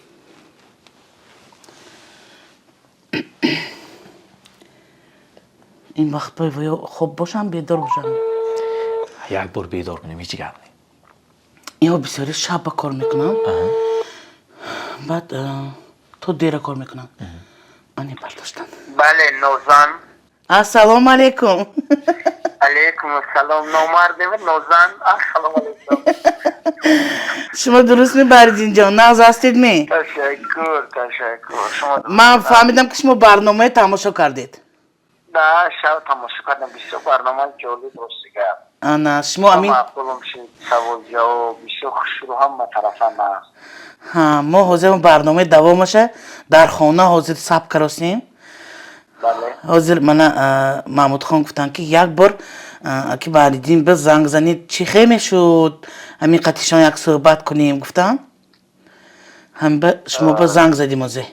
Ин вақт бояд хоб бошам, бедор бошам? Як бор бедор кунем, ҳеҷ гап не. Иҳо бисёри шаб ба кор мекунам, баъд то дера кор мекунам. Ане, бардоштан. Бале, Нозан. Ассалому алайкум. Алайкум ассалом. Номардем, Нозан. Ассалому алайкум. Шумо дуруст мебаридинҷон, нағз ҳастед ме? Ташаккур, ташаккур. Шумо? Ман фаҳмидам, ки шумо барномаи тамошо кардед. Да, шаб тамошо кардам. Бисёр барномаи ҷолиб, рости гап. Ана, шумо амин. Маъқулум шуд, савол ҷавоб бисёр хушрӯ, ҳама тарафа нағз. Ҳа, мо ҳозир барномаи давомаша дар хона ҳозир сабт каросем. Бале. Ҳозир мана Маҳмудхон гуфтанд, ки як бор ки Баҳриддин ба занг занед, чӣ хел мешуд, ҳамин қатишон як суҳбат кунем, гуфтанд. Ҳамба шумо ба занг задим ҳозир.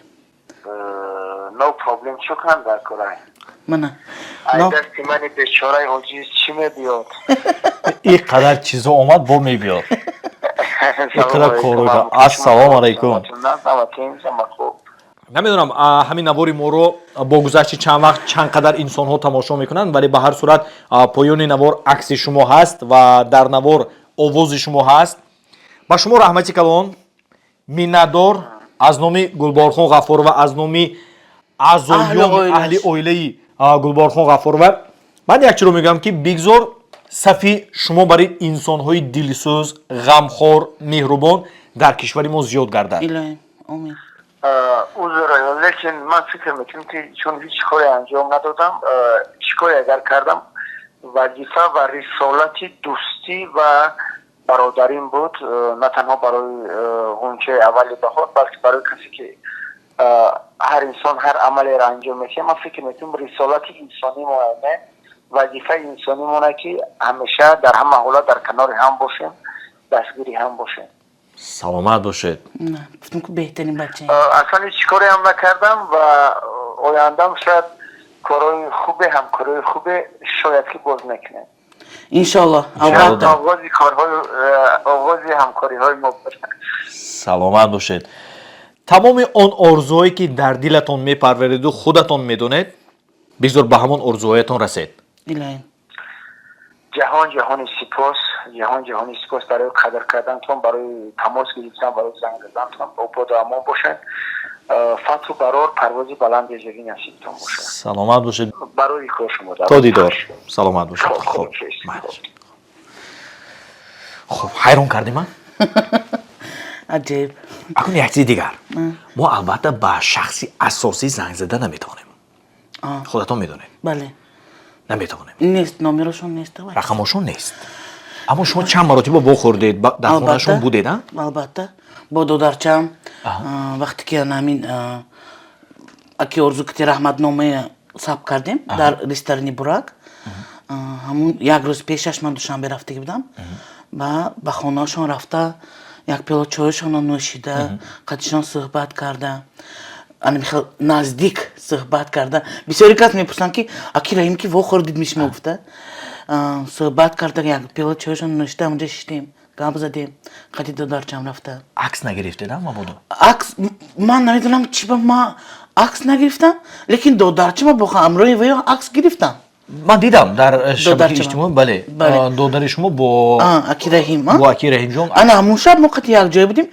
No problem, чӣ кунам дар корай? Мана. Ай дасти мани бечораи оҷиз чӣ мебиёд? Ин қадар чизо омад, бо мебиёд. Ин қадар коро. Ассалому алайкум. Намедонам, ҳамин навори моро бо гузашти чанд вақт чанд қадар инсонҳо тамошо мекунанд, вале ба ҳар сурат поёни навор акси шумо ҳаст ва дар навор овози шумо ҳаст. Ба шумо раҳмати калон, миннатдор аз номи Гулборхон Ғаффорова, аз номи аъзоёни аҳли оилаи Гулборхон Ғаффорова. Ман як чиро мегӯям, ки бигзор сафи шумо барои инсонҳои дилсӯз, ғамхор, меҳрубон дар кишвари мо зиёд гардад. Омин. Узр, лекин ман фикр мекунам, ки чун ҳеҷ коре анҷом надодам, чӣ коре агар кардам, вазифа ва рисолати дӯстӣ ва бародарим буд, на танҳо барои ғунчаи аввали баҳор, балки барои касе ки ҳар инсон ҳар амалеро анҷом медиҳад. Ман фикр мекунам, рисолати инсонӣ мояне, вазифаи инсонӣ моне, ки ҳамеша дар ҳама ҳолат дар канори ҳам бошем, дастгири ҳам бошем. Саломат бошед. Гуфтам, ки беҳтарин бача. Аслан ҳеҷ коре ҳам накардам ва ояндам шояд корҳои хубе, ҳамкориҳои хубе шояд ки боз мекунем. Иншоалло, албатта. Оғози корҳои, оғози ҳамкориҳои мо бошад. Саломат бошед. Тамоми он орзуҳое, ки дар дилатон мепарвареду худатон медонед, бигзор ба ҳамон орзуҳоятон расед. Илоҳим. Ҷаҳон ҷаҳони сипос, ҷаҳон ҷаҳони сипос барои қадр кардантон, барои тамос гирифтан, барои занг задантон. Ободу амон бошед, фатҳу барор, парвози баланди зебӣ насибтон бошад. Саломат бошед. Барои кор шумо. То дидор, саломат бошед. Хуб. Хуб, ҳайрон кардем, а? Аҷиб. Акун як чизи дигар: мо албатта ба шахси асосӣ занг зада наметавонем, худатон медонед. Бале. Наметавонем. Нест, номерошон нест. Рақамошон нест, аммо шумо чанд маротиба вохӯрдед, дар хонашон будед, а? Албатта, бо додарчам вақте ки ҳамин аки Орзу кити раҳматномая сабт кардем дар ресторани Бурак, ҳамун як рӯз пешаш ман Душанбе рафтагӣ будам ва ба хонаашон рафта, як пиёла чойшонро нӯшида, қатишон суҳбат карда, ана михел наздик суҳбат карда. Бисёре кас мепурсанд, ки аки Раҳим ки вохӯрдид мишмо гуфта. Суҳбат карда, як пиёла чойшон нӯшида, ҳамунҷа шиштем, гап задем қати додарчам рафта. Акс нагирифтед, а, мабодо? Акс ман намедонам, чи ба ма акс нагирифтам, лекин додарчама бо ҳамроҳи ваё акс гирифтам. Ман дидам дар шабакаи иҷтимоӣ, бале, додари шумо бо аки Раҳим. Бо аки Раҳимҷон. Ана ҳамун шаб мо қати якҷоя будем.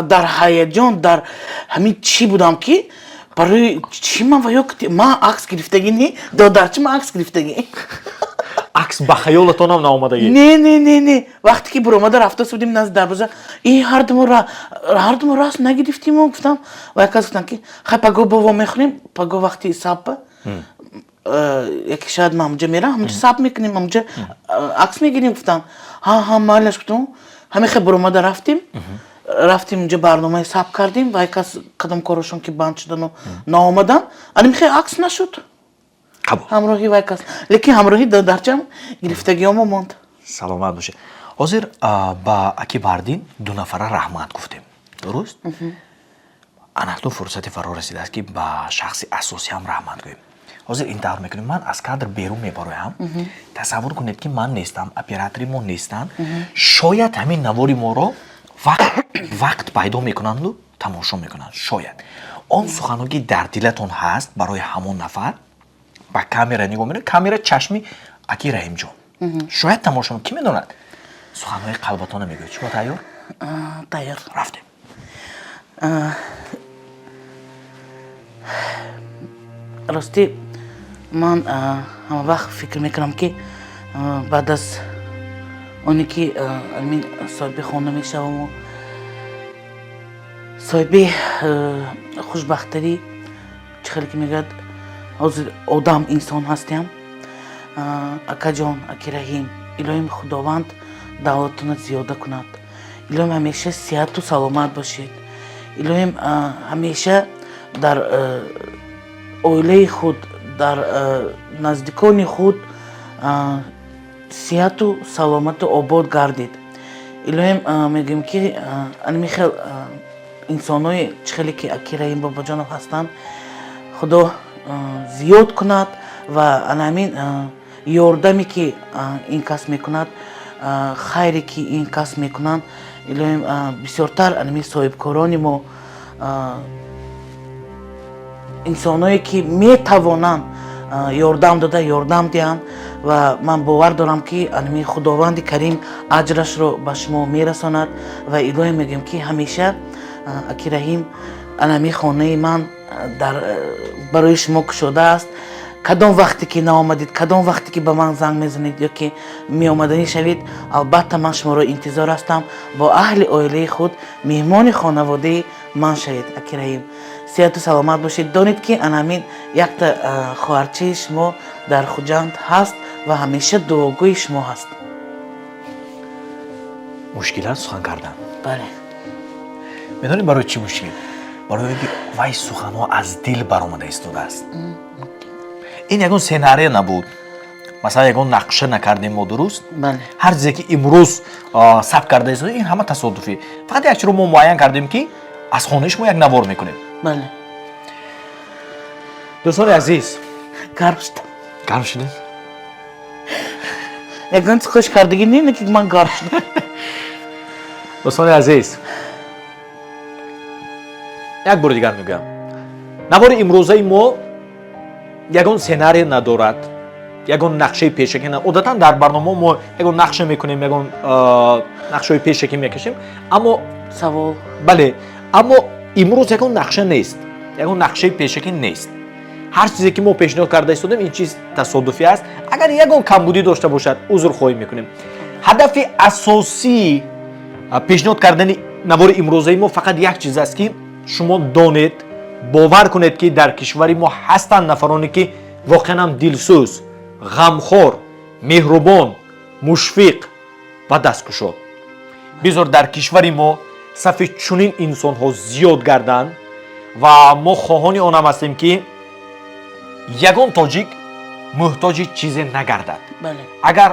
Дар ҳаяҷон, дар ҳамин чӣ будам, ки барои чӣ ман ва ё ман акс гирифтагӣ не, додарчи ман акс гирифтагӣ. Акс ба хаёлатонам наомадагӣ? Не, не, не, не. Вақте ки буромада рафта будем назди дарвоза, и ҳардумо раст нагирифтимо, гуфтам. Ва як кас гуфтам, ки хай, паго бо вомехӯрем, паго вақти сабба яке шояд ман ҳамунҷа мерам, ҳамунҷа саб мекунем, ҳамунҷа акс мегирем, гуфтам. Ҳа, ҳа, майлаш, гуфтам. Ҳамин хел буромада рафтем, унҷа барномаи сабт кардем ва як кас кадом корошон ки банд шудану наомадан, ана михел акс нашуд. Қабул. Ҳамроҳи вай кас, лекин ҳамроҳи додарчам гирифтагиёмо монд. Саломат бошед. Ҳозир ба аки Бардин ду нафара раҳмат гуфтем, дуруст? Анакнун фурсати фаро расидааст, ки ба шахси асосӣ ҳам раҳмат гӯем. Ҳозир ин тавр мекунем: ман аз кадр берун мебароям. Тасаввур кунед, ки ман нестам, оператори мо нестанд. Шояд ҳамин навори моро вақт пайдо мекунанду тамошо мекунанд. Шояд он суханҳо, ки дар дилатон ҳаст барои ҳамон нафар, ба камера нигоҳ мекунед, камера чашми аки Раҳимҷон, шояд тамошо, кӣ медонад, суханҳои қалбатона мегӯяд. Шумо тайёр? Тайёр. Рафтем. Ростӣ, ман ҳама вақт фикр мекунам, ки баъд аз оне ки амин соҳиби хона мешаваму соҳиби хушбахтарӣ, чӣ хеле ки мегӯяд, ҳозир одам, инсон ҳастем. Акаҷон, аки Раҳим, илоҳим Худованд давлатона зиёда кунад, илоҳим ҳамеша сиҳату саломат бошед, илоҳим ҳамеша дар оилаи худ, дар наздикони худ сиҳату саломату обод гардид. Илоҳим, мегӯем, ки анами хел инсонҳои чӣ хеле ки аки Раҳим Бобоҷонов ҳастанд, Худо зиёд кунад ва ана ҳамин ёрдаме, ки ин кас мекунад, хайре, ки ин кас мекунанд, илоҳим бисёртар анами соҳибкорони мо, инсонҳое, ки метавонанд ёрдам дода, ёрдам диҳанд. Ва ман бовар дорам, ки анами Худованди Карим аҷрашро ба шумо мерасонад. Ва илоҳим мегӯем, ки ҳамеша, аки Раҳим, анами хонаи ман дар барои шумо кушода аст. Кадом вақте ки наомадед, кадом вақте ки ба ман занг мезанед ё ки меомаданӣ шавед, албатта ман шуморо интизор ҳастам. Бо аҳли оилаи худ меҳмони хонаводаи ман шавед. Аки Раҳим, сиҳату саломат бошед. Донед, ки ана ҳамин якта хоҳарчаи шумо дар Хуҷанд ҳаст ва ҳамеша дуогӯи шумо ҳаст. Мушкил аст сухан кардан. Бале. Медонед, барои чӣ мушкил? Барои он ки вай суханҳо аз дил баромада истодааст. Ин ягон сценария набуд, масалан, ягон нақша накардем мо, дуруст? Бале. Ҳар чизе, ки имрӯз сабт карда истода, ин ҳама тасодуфӣ. Фақат як чиро мо муайян кардем, ки аз хонаи шумо як навор мекунем. Бале. Дӯстони азиз. Гарм шудам. Гарм шудед? Ягон чиз хуш кардагӣ не, ки ман гарм шудам. Дӯстони азиз, як бори дигар мегӯям: навори имрӯзаи мо ягон сценария надорад, ягон нақшаи пешакӣ. Одатан дар барномао мо ягон нақша мекунем, ягон нақшаҳои пешакӣ мекашем, аммо Савол. Бале, аммо имрӯз ягон нақша нест, ягон нақшаи пешакӣ нест. Ҳар чизе, ки мо пешниҳод карда истодем, ин чиз тасодуфӣ аст. Агар ягон камбудӣ дошта бошад, узрхоҳӣ мекунем. Ҳадафи асосии пешниҳод кардани навори имрӯзаи мо фақат як чиз аст, ки шумо донед, бовар кунед, ки дар кишвари мо ҳастанд нафароне, ки воқеан ҳам дилсӯз, ғамхор, меҳрубон, мушфиқ ва дасткушод. Бизор дар кишвари мо сафи чунин инсонҳо зиёд гарданд. Ва мо хоҳони онам ҳастем, ки ягон тоҷик муҳтоҷи чизе нагардад. Агар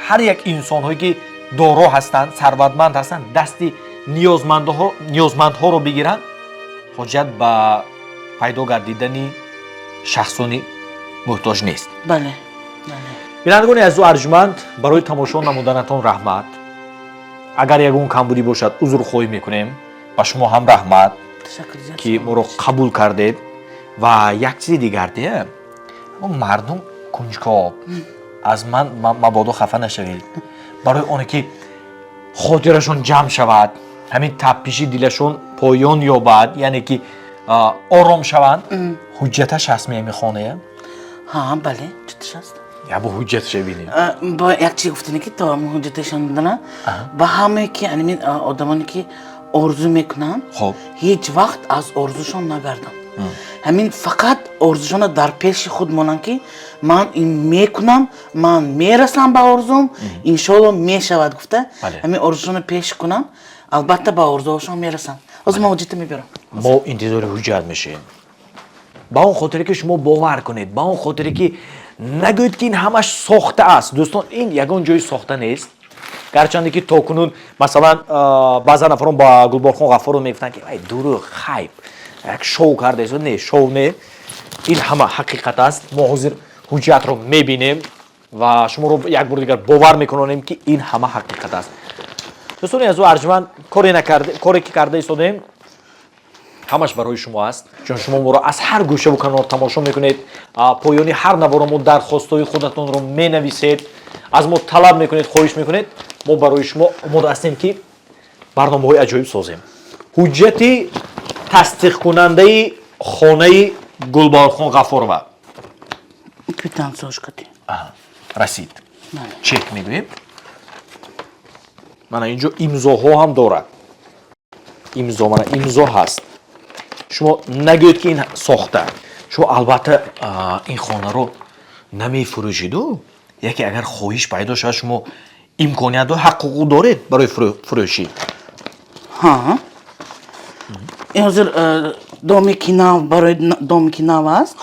ҳар як инсонҳое, ки доро ҳастанд, сарватманд ҳастанд, дасти ниёзмандҳоро бигиранд, ҳоҷат ба пайдо гардидани шахсони муҳтоҷ нест. бале бале Бинандагони азизу арҷманд, барои тамошо намуданатон раҳмат. Агар ягон камбудӣ бошад, узрхоҳӣ мекунем. Ба шумо ҳам раҳмат, Ташаккур зиёд. ки моро қабул кардед. Ва як чизи дигар дия, мардум кунҷков аз ман, мабодо хафа нашавед, барои оне ки хотирашон ҷамъ шавад, ҳамин таппиши дилашон поён ёбад, яъне ки ором шаванд, ҳуҷҷаташ ҳаст меами хоная? Ҳа, бале, ҳуҷҷаташ аст. Ябо ҳуҷҷаташа бинем. Бо як чиз гуфтане, ки то ҳуҷҷаташон додана, ба ҳамае ки анамин одамоне, ки орзу мекунанд, ҳеҷ вақт аз орзушон нагарданд. Ҳамин фақат орзушонро дар пеши худ монанд, ки ман ин мекунам, ман мерасам ба орзум, иншоалло мешавад гуфта, ҳамин орзушонро пеш кунам, албатта ба орзуҳошон мерасам. Ҳозир ман ҳуҷҷата мебарам. Мо интизори ҳуҷҷат мешавем. Ба он хотире ки шумо бовар кунед, ба он хотире ки нагӯед, ки ин ҳамаш сохта аст. Дӯстон, ин ягон ҷои сохта нест. Гарчанде ки то кунун, масалан, баъзан нафарон ба Гулборхон Ғаффоров мегуфтанд, ки вай дурӯғ, хайп, як шоу кардаест. Не, шоу не, ин ҳама ҳақиқат аст. Мо ҳозир ҳуҷҷатро мебинем ва шуморо як бори дигар бовар мекунонем, ки ин ҳама ҳақиқат аст. Дӯстони азизу арҷманд, коре накарда, коре ки карда истодем, ҳамаш барои шумо аст, чун шумо моро аз ҳар гӯшаву канор тамошо мекунед. Поёни ҳар наворо мо дархостҳои худатонро менависед, аз мо талаб мекунед, хоҳиш мекунед. Мо барои шумо омода ҳастем, ки барномаҳои аҷоиб созем. Ҳуҷҷати тасдиқкунандаи хонаи Гулбаҳорхон Ғаффорова. Квитансияш кати. Расид, чек мегӯем. Мана, инҷо имзоҳо ҳам дорад, имзо, мана, имзо ҳаст. Шумо нагӯед, ки ин сохта. Шумо албатта ин хонаро намефурӯшиду, яке агар хоҳиш пайдо шавад, шумо имконият, ҳақ, ҳуқуқ доред барои фурӯшӣ? Ҳа, ин ҳозир доме ки нав, барои доме ки нав аст.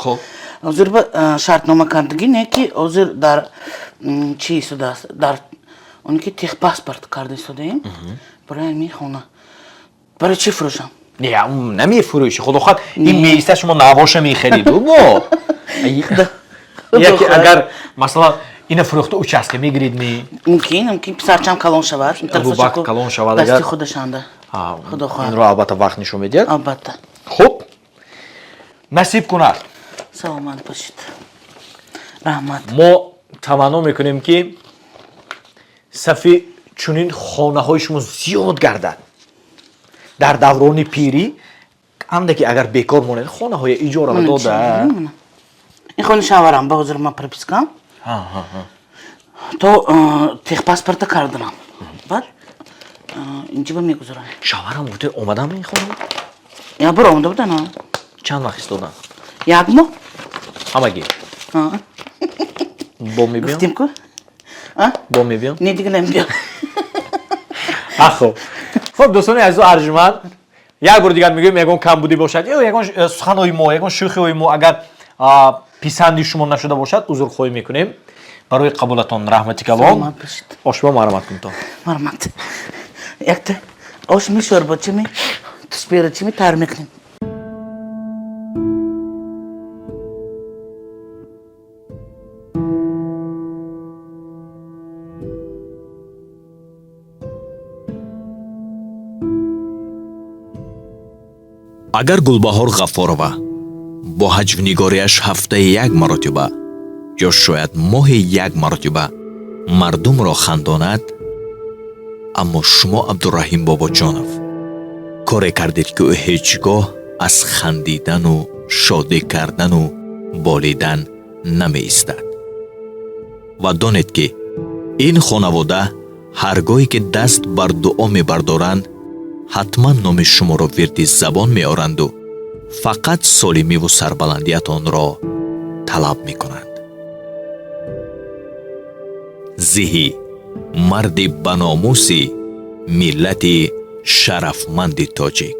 Ҳозир ба шартнома кардагӣ, не ки ҳозир дар чӣ истодааст, дар оне ки техпаспорт карда истодаем барои ҳамин хона. Барои чӣ фурӯшам? Не, намефурӯшӣ, худо хоҳад, ин меиста, шумо навоша мехариду мо яке агар, масалан, ина фурӯхта, участка мегирид ми? Мумкин, писарчам калон шавад. Абубакр калон шавад. Дасти худашанда, худо хоҳад. Инро албатта вақт нишон медиҳад. Албатта. Хуб, насиб кунад. Саломат бошед, раҳмат. Мо таманно мекунем, ки сафи чунин хонаҳои шумо зиёд гардад. Дар даврони пирӣ андаке агар бекор монед, хонаҳои иҷораро дода. Ин хонаи шаварам ба ҳозир ман пропискам то техпаспорта карданам, баъд инҷиба мегузарам. Шаварам гуфте, омадам ин хона? Як бор омада будан. Чанд вақт истодан? Як моҳ. Ҳамагӣ бо мебиём. Гуфтем ку. Бо мебиём. Не, дига намебиём. Хуб, хуб, дӯстони азизу арҷманд, як бори дигар мегӯем, ягон камбудӣ бошад ё ягон суханҳои мо, ягон шӯхиҳои мо агар писанди шумо нашуда бошад, узрхоҳӣ мекунем. Барои қабулатон раҳмати калон. Ошба марҳамат кунтон. Марҳамат. Якта ош ми, шӯрбо чими, туспера чими тайёр мекунем. Агар Гулбаҳор Ғаффорова бо ҳаҷвнигориаш ҳафтаи як маротиба ё шояд моҳи як маротиба мардумро хандонад, аммо шумо, Абдураҳим Бобоҷонов, коре кардед, ки ӯ ҳеҷ гоҳ аз хандидану шодӣ кардану болидан намеистад. Ва донед, ки ин хонавода ҳар гоҳе ки даст бар дуо мебардоранд, ҳатман номи шуморо вирди забон меоранду фақат солимиву сарбаландиятонро талаб мекунанд. Зиҳӣ марди баномуси миллати шарафманди тоҷик.